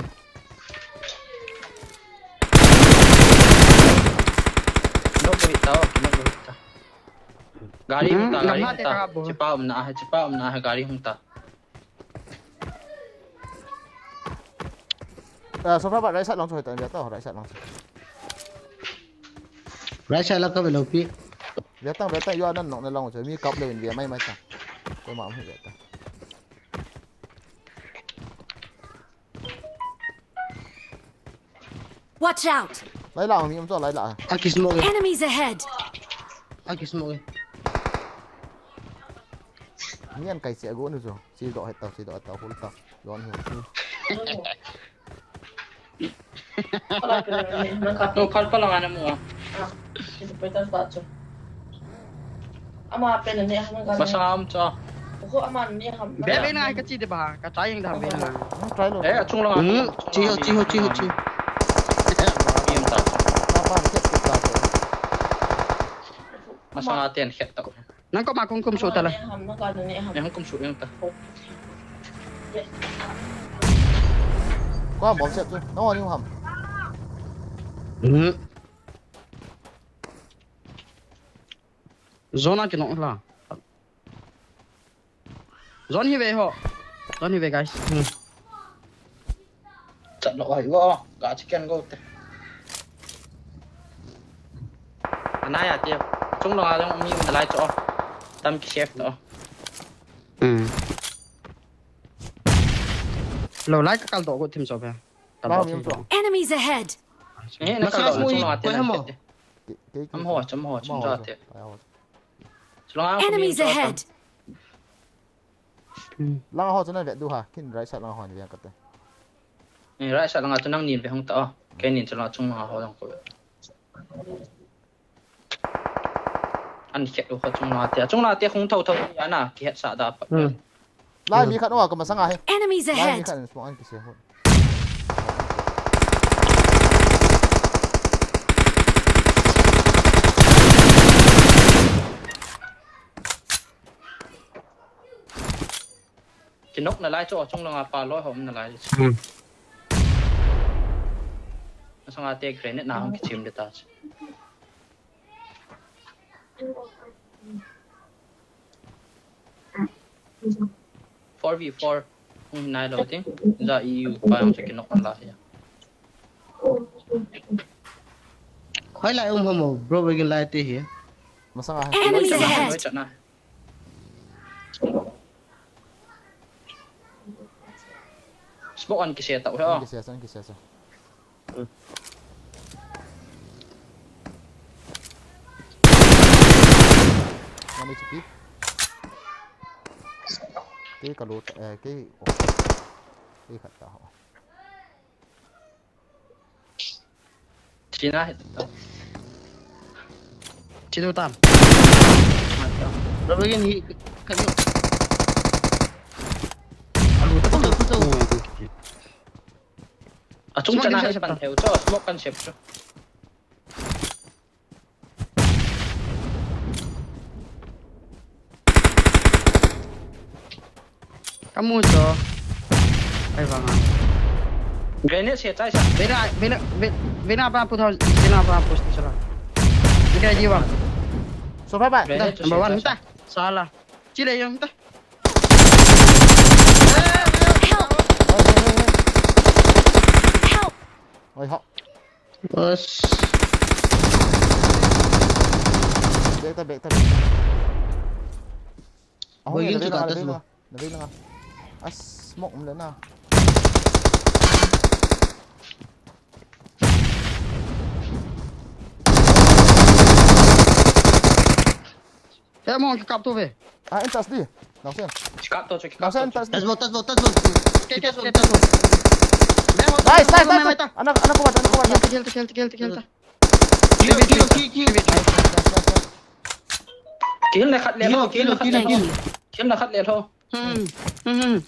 Nok ko hita, oh, nok ko hita. Gari Hmm, hung ta, gari gamha hung te ta. Ka bo. Chipa um na hai, chipa um na hai, gari hung ta. Ah, so far, right side lang chu hoi ta, right side lang chu. Right side la ka ve lou pi. Ve ta, ve ta, yo nan nok na lang chu, mi kap le in ve mai mai ta. Koima um hi ve ta. Watch out! Lai la, mi um chu lai la. A ki smoke e. Enemies ahead! A ki smoke e. Mi an kai che go nu chu. Si do het ta, si do het ta, hul ta. Don hi. No, phal phal nga na mu a. Ama pen ne ham ka. Masang am cha. Ko ama ne ham. Be be na ka chi de ba, ka try ing da be na. Hmm, try lo. Eh, achung lang. Hmm, chi ho, chi ho, chi ho, chi. Im ta. Pa pa, khet, khet ta. Masang a ten khet ta. Nang ko ma kung kum su ta la. Ne ham, nang ka ne ham. Ne ham kum su yang ta. Ko ham bom set tu. No ni ham. Hmm. Zone a kinong la. Zone hi ve ho. Zone hi ve, guys. Hmm. Chat lo ai go. Ga chicken go te. Anai a te. Chung lo a long mi na lai cho. Tam ki chef to. Hmm. Lo lai ka kal do go thim so be. Kal do thim so. Enemies ahead. Eh, na kal do chung lo a te. Am ho, cham ho, cham ho, cham ho, cham ho. Enemies ahead. Lang ho chu na vet du ha, kin right side lang ho ni vet ka te. Eh, right side lang chu nang nin ve hung ta. Ke nin chu lang chung lang ho lang ko. An khet u kho chung lang te. Chung lang te khung tho tho ya na, ki het sa da pa. Hmm. Lai mi khat, oh, ka masanga hi. Enemies ahead. Lai mi khat in smoke an kise hon. Kinok na lai chu, chung langa pa loi hom na lai chu. Hmm. Masanga te grenade na hung kichim de ta chu. Four v four. Hung nai lo ting. Ja i u pa ang chu kinok na lai ya. Khoi lai um hom, bro, begin lai te hi. Masanga hi. Enemies ahead. Loi chat na. Smoke an kise tau he. An kise, an kise. One H P. Kei ka lut, eh, kei, oh. Kei khat ta ho. China. Chino tam. Lo begin hi, khat yo. Alu ta, ta, ta, ta. Achung chana hi pan theu cho, smoke kan sep cho. Kamu cho. Ai vang a. Grenade se chai sa. Vena, vena, ve-, vena pa put house, vena pa post sala. Ikai di vang. So bye bye. Grenade se number one chai sa. Ta. Sala. Chile yong ta. Help! Help! Oi, ho. Bas. Back ta, back ta, back ta. Ahung, boy, na, yun na, chu na, ta na, ta na, su. Na, na, na. As, smoke, um, na. Kaya mo, kikap to, ve. Ah, entas di. Naosen. Kikap to, kikap to. Naosen, entas di. Tas bol, tas bol, tas bol. Ke, ke, ke, tas bol. Nice, nice, nice, nice. Anak, anak kuat, anak kuat. Kill, kill, kill, kill, kill, kill. Kill, kill, kill, kill. Nice, nice, nice, nice. Kill na khat le lo, kill na khat le lo. Kill na khat le lo. Hmm, hmm, hmm.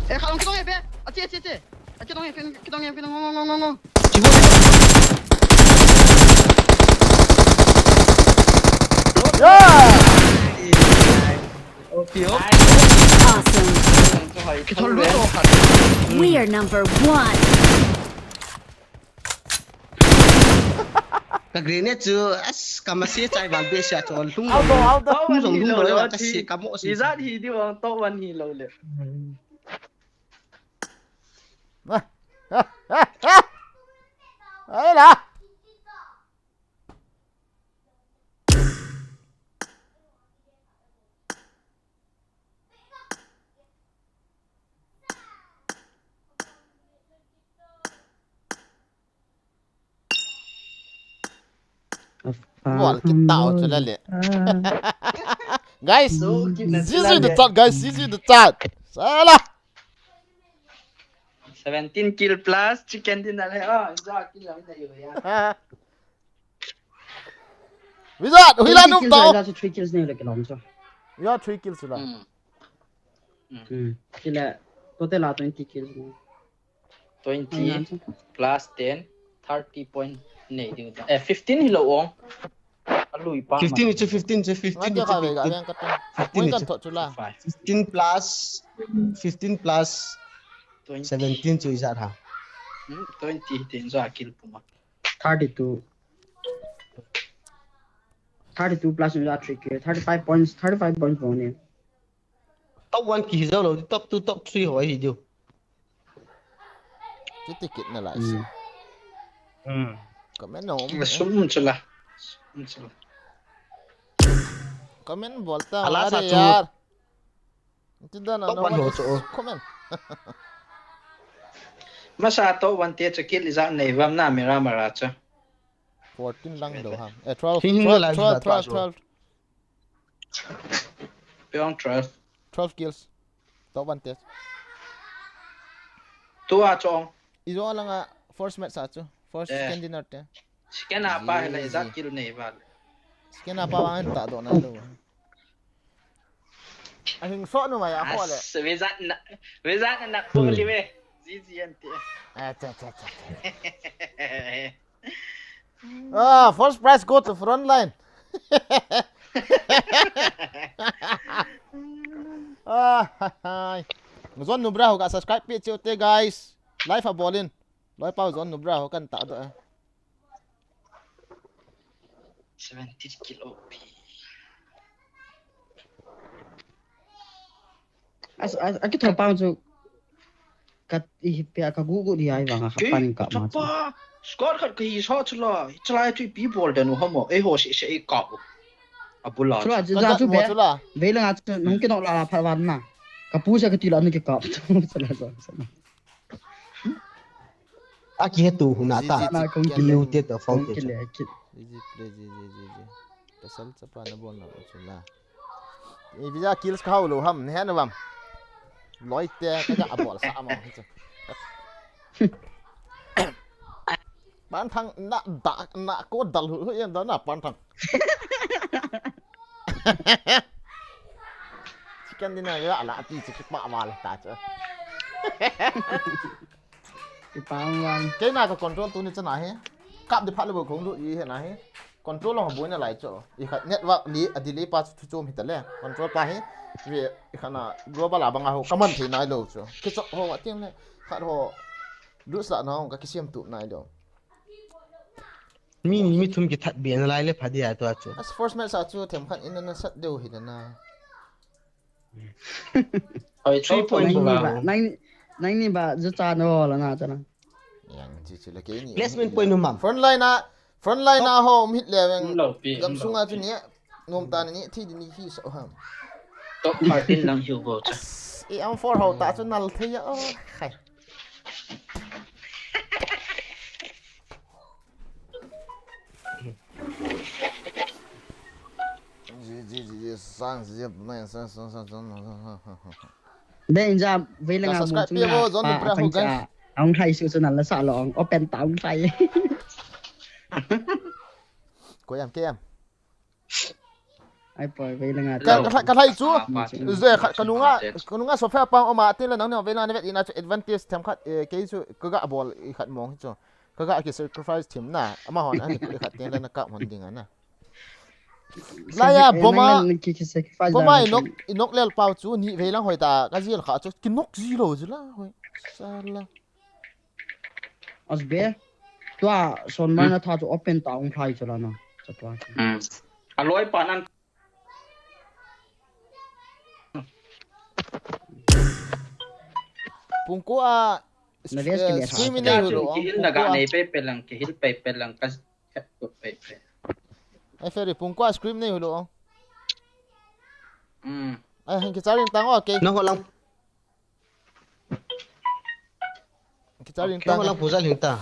Eh, kha long kitong e, be. Ache, ache, ache. Ache kitong e, kitong e, kitong e, ngo, ngo, ngo, ngo. Chibo. Yeah! O P, O P. Awesome. Kithol lut to khat. We are number one. Ka grenade chu, as, ka masi chai val be sia chu, lhung lo. Auto, auto. Lhung jong lhung lo, ka si, ka mo si. Izat hi di vang top one hi lo le. Ah, ah, ah, ah. Ai la. Bol kit tau chu la le. Guys, G G in the chat, guys, G G in the chat. Sala. Seventeen kill plus chicken dinner le. Oh, ja kill la na yo ya. Wizard, hila num tau. Three kills nei le kilom chu. Ya three kills la. Hmm. Hmm. Kila total a twenty kills nei. Twenty plus ten, thirty point nei ding ta. Eh, fifteen hi lo ong. A lui pa. Fifteen chu, fifteen chu, fifteen chu. Fifteen chu. Fifteen plus, fifteen plus twenty. Seventeen chu ijat ha. Hmm, twenty tin ja kill puma. Thirty-two. Thirty-two plus in that trick here. Thirty-five points, thirty-five points bol ne. Top one kihi jou lou, top two, top three ho ahi diu. Chuti kit na lai si. Hmm. Comment na um. Sum chu la. Sum chu la. Comment bol ta. Ala sa chu. Yaar. Top one ho chu. Comment. Masa top one te chu kill ijat nei vam na Miramar a chu. Fourteen lang do ham. Eh, twelve, twelve, twelve, twelve. Peong twelve. Twelve kills. Top one te. Tua chong. Ijo langa first match a chu. First, eh, second dinner te. Second a pa hila ijat kill nei val. Skin a pa vang ta do na lo. A hing so nu mai a ho le. As, visa na, visa na na po li ve. G G N T. A, cha, cha, cha, cha. Ah, first prize go to front line. Ah, hai, hai. Zon Nubra ho ka subscribe pi cheu te, guys. Live a bolin. Loi pau Zon Nubra ho kan ta do. Seventy kilo pi. As, as, aki thopang chu. Ka, i, pe, ka gu gu di ai vang, ka pan ka ma chu. Chapa, score khat ka hi sa chu la, chu la chu pi bol den u hamo, ei ho se se ei ka u. A bula chu. Chu la, chu la chu be. Chu la. Ve la nga chu, nung ki nok la la phat van na. Ka pu sa ka ti la nung ki ka. Chu la, chu la. A ki he tu hu na ta. Ji, ji, ji, na kong ki le. Ki le, ki. Ji, ji, play, ji, ji, ji, ji. Pasal chapa na bol na chu la. Ei, visa kills ka hau lo ham, ne na vam. Loi te, ka ka bol sa ma hi chu. Pan thang na da, na ko dal hu hu yen da na pan thang. Chicken dinner ya la ti chi pa ma le ta chu. Kipang wan. Kei na ka control tu ni chana he. Kap di phat le bo kong lu i he na he. Control lo bo na lai chu. I khat network li a delay pa chu chom hi ta le. Control pa he. Ve i khat na global a bang a ho ka man thei nai lo chu. Ki chok ho wa ting le. Khat ho. Lu sa na ho ka kisiam tu nai lo. Mi ni mi thum ki that be na lai le pha dia to chu. As first match a chu them khat in na sat deu hi na. Oi, three point ba. Nang ni ba, zu cha no la na cha na. Yang chi chi la ke ni. Placement point um am. Front line a, front line a ho um hit le veng. Gam sunga chu ni. Nom ta ni thi di ni hi so ham. Top Martin lang hiu bo cha. E am four ho ta chu nal thei a. Oh, khai. Dei inja vei le nga mu chung na pa a pang cha. Ang thai su su nan la sa long open ta ang thai. Ko yam ke yam. Ai poi vei le nga. Ka ka thai chu. Ze kha ka nunga ka nunga so fa pang oma tin la nang ne vei la ne vet ina chu advantage them khat ke chu ka ga bol i khat mong chu. Ka ga ki sacrifice them na. Ama hon ani i khat tin la na ka mon ding ana. Laya boma boma inok inok lel pau chu ni vei lang hoi ta ka jil kha chu kinok ji lo ji la hoi. Sala. Asbe. Tua son mana tha chu open ta ung thai chu la na. Cha tua. Hmm. Aloi pa nan. Pungko a screen nei hu lo. Ki hil na ga nei pe pe lang ki hil pe pe lang ka. Ai, Ferry, pungko a screen nei hu lo. Hmm. Ai, heng ki charing tang, okay. Na ho lang. Ki charing tang. Na ho lang puja ling ta.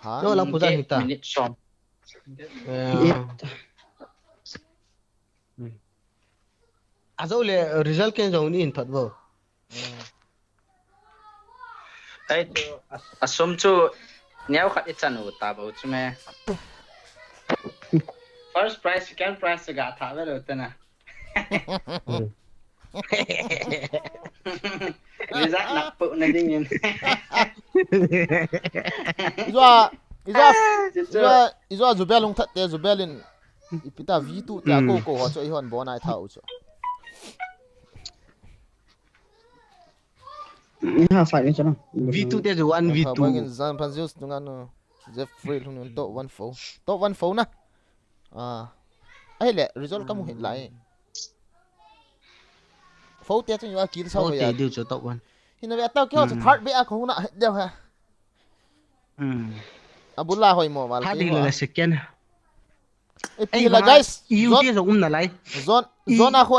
Ha? Na ho lang puja ling ta. Minute som. Ajo le result ken jong ni in thot bo. Ai chu, a, a sum chu neo khat i chan u ta bo chu me. First prize, second prize ga tha ve lo te na. Result nak pu na ding in. Ijua, ijua, ijua, ijua Zubel lung that te Zubel in. Ipi ta V two te a ko ko ho chu i hon bo nai tha u chu. Ni ha fight ni chana. V two te chu one V two. Bangin zan pan Zeus nunga no. Jeffrey lhung nun top one four. Top one four na. Ah. Ai le result ka mu hit lai. Four te chu yo a kill sa ho ya. Four te diu chu top one. Hina ve tau ke ho chu third be a ko na hit deu ha. Hmm. Abula hoi mo wal. Third ke le second. E pi la guys. U T zone, zone a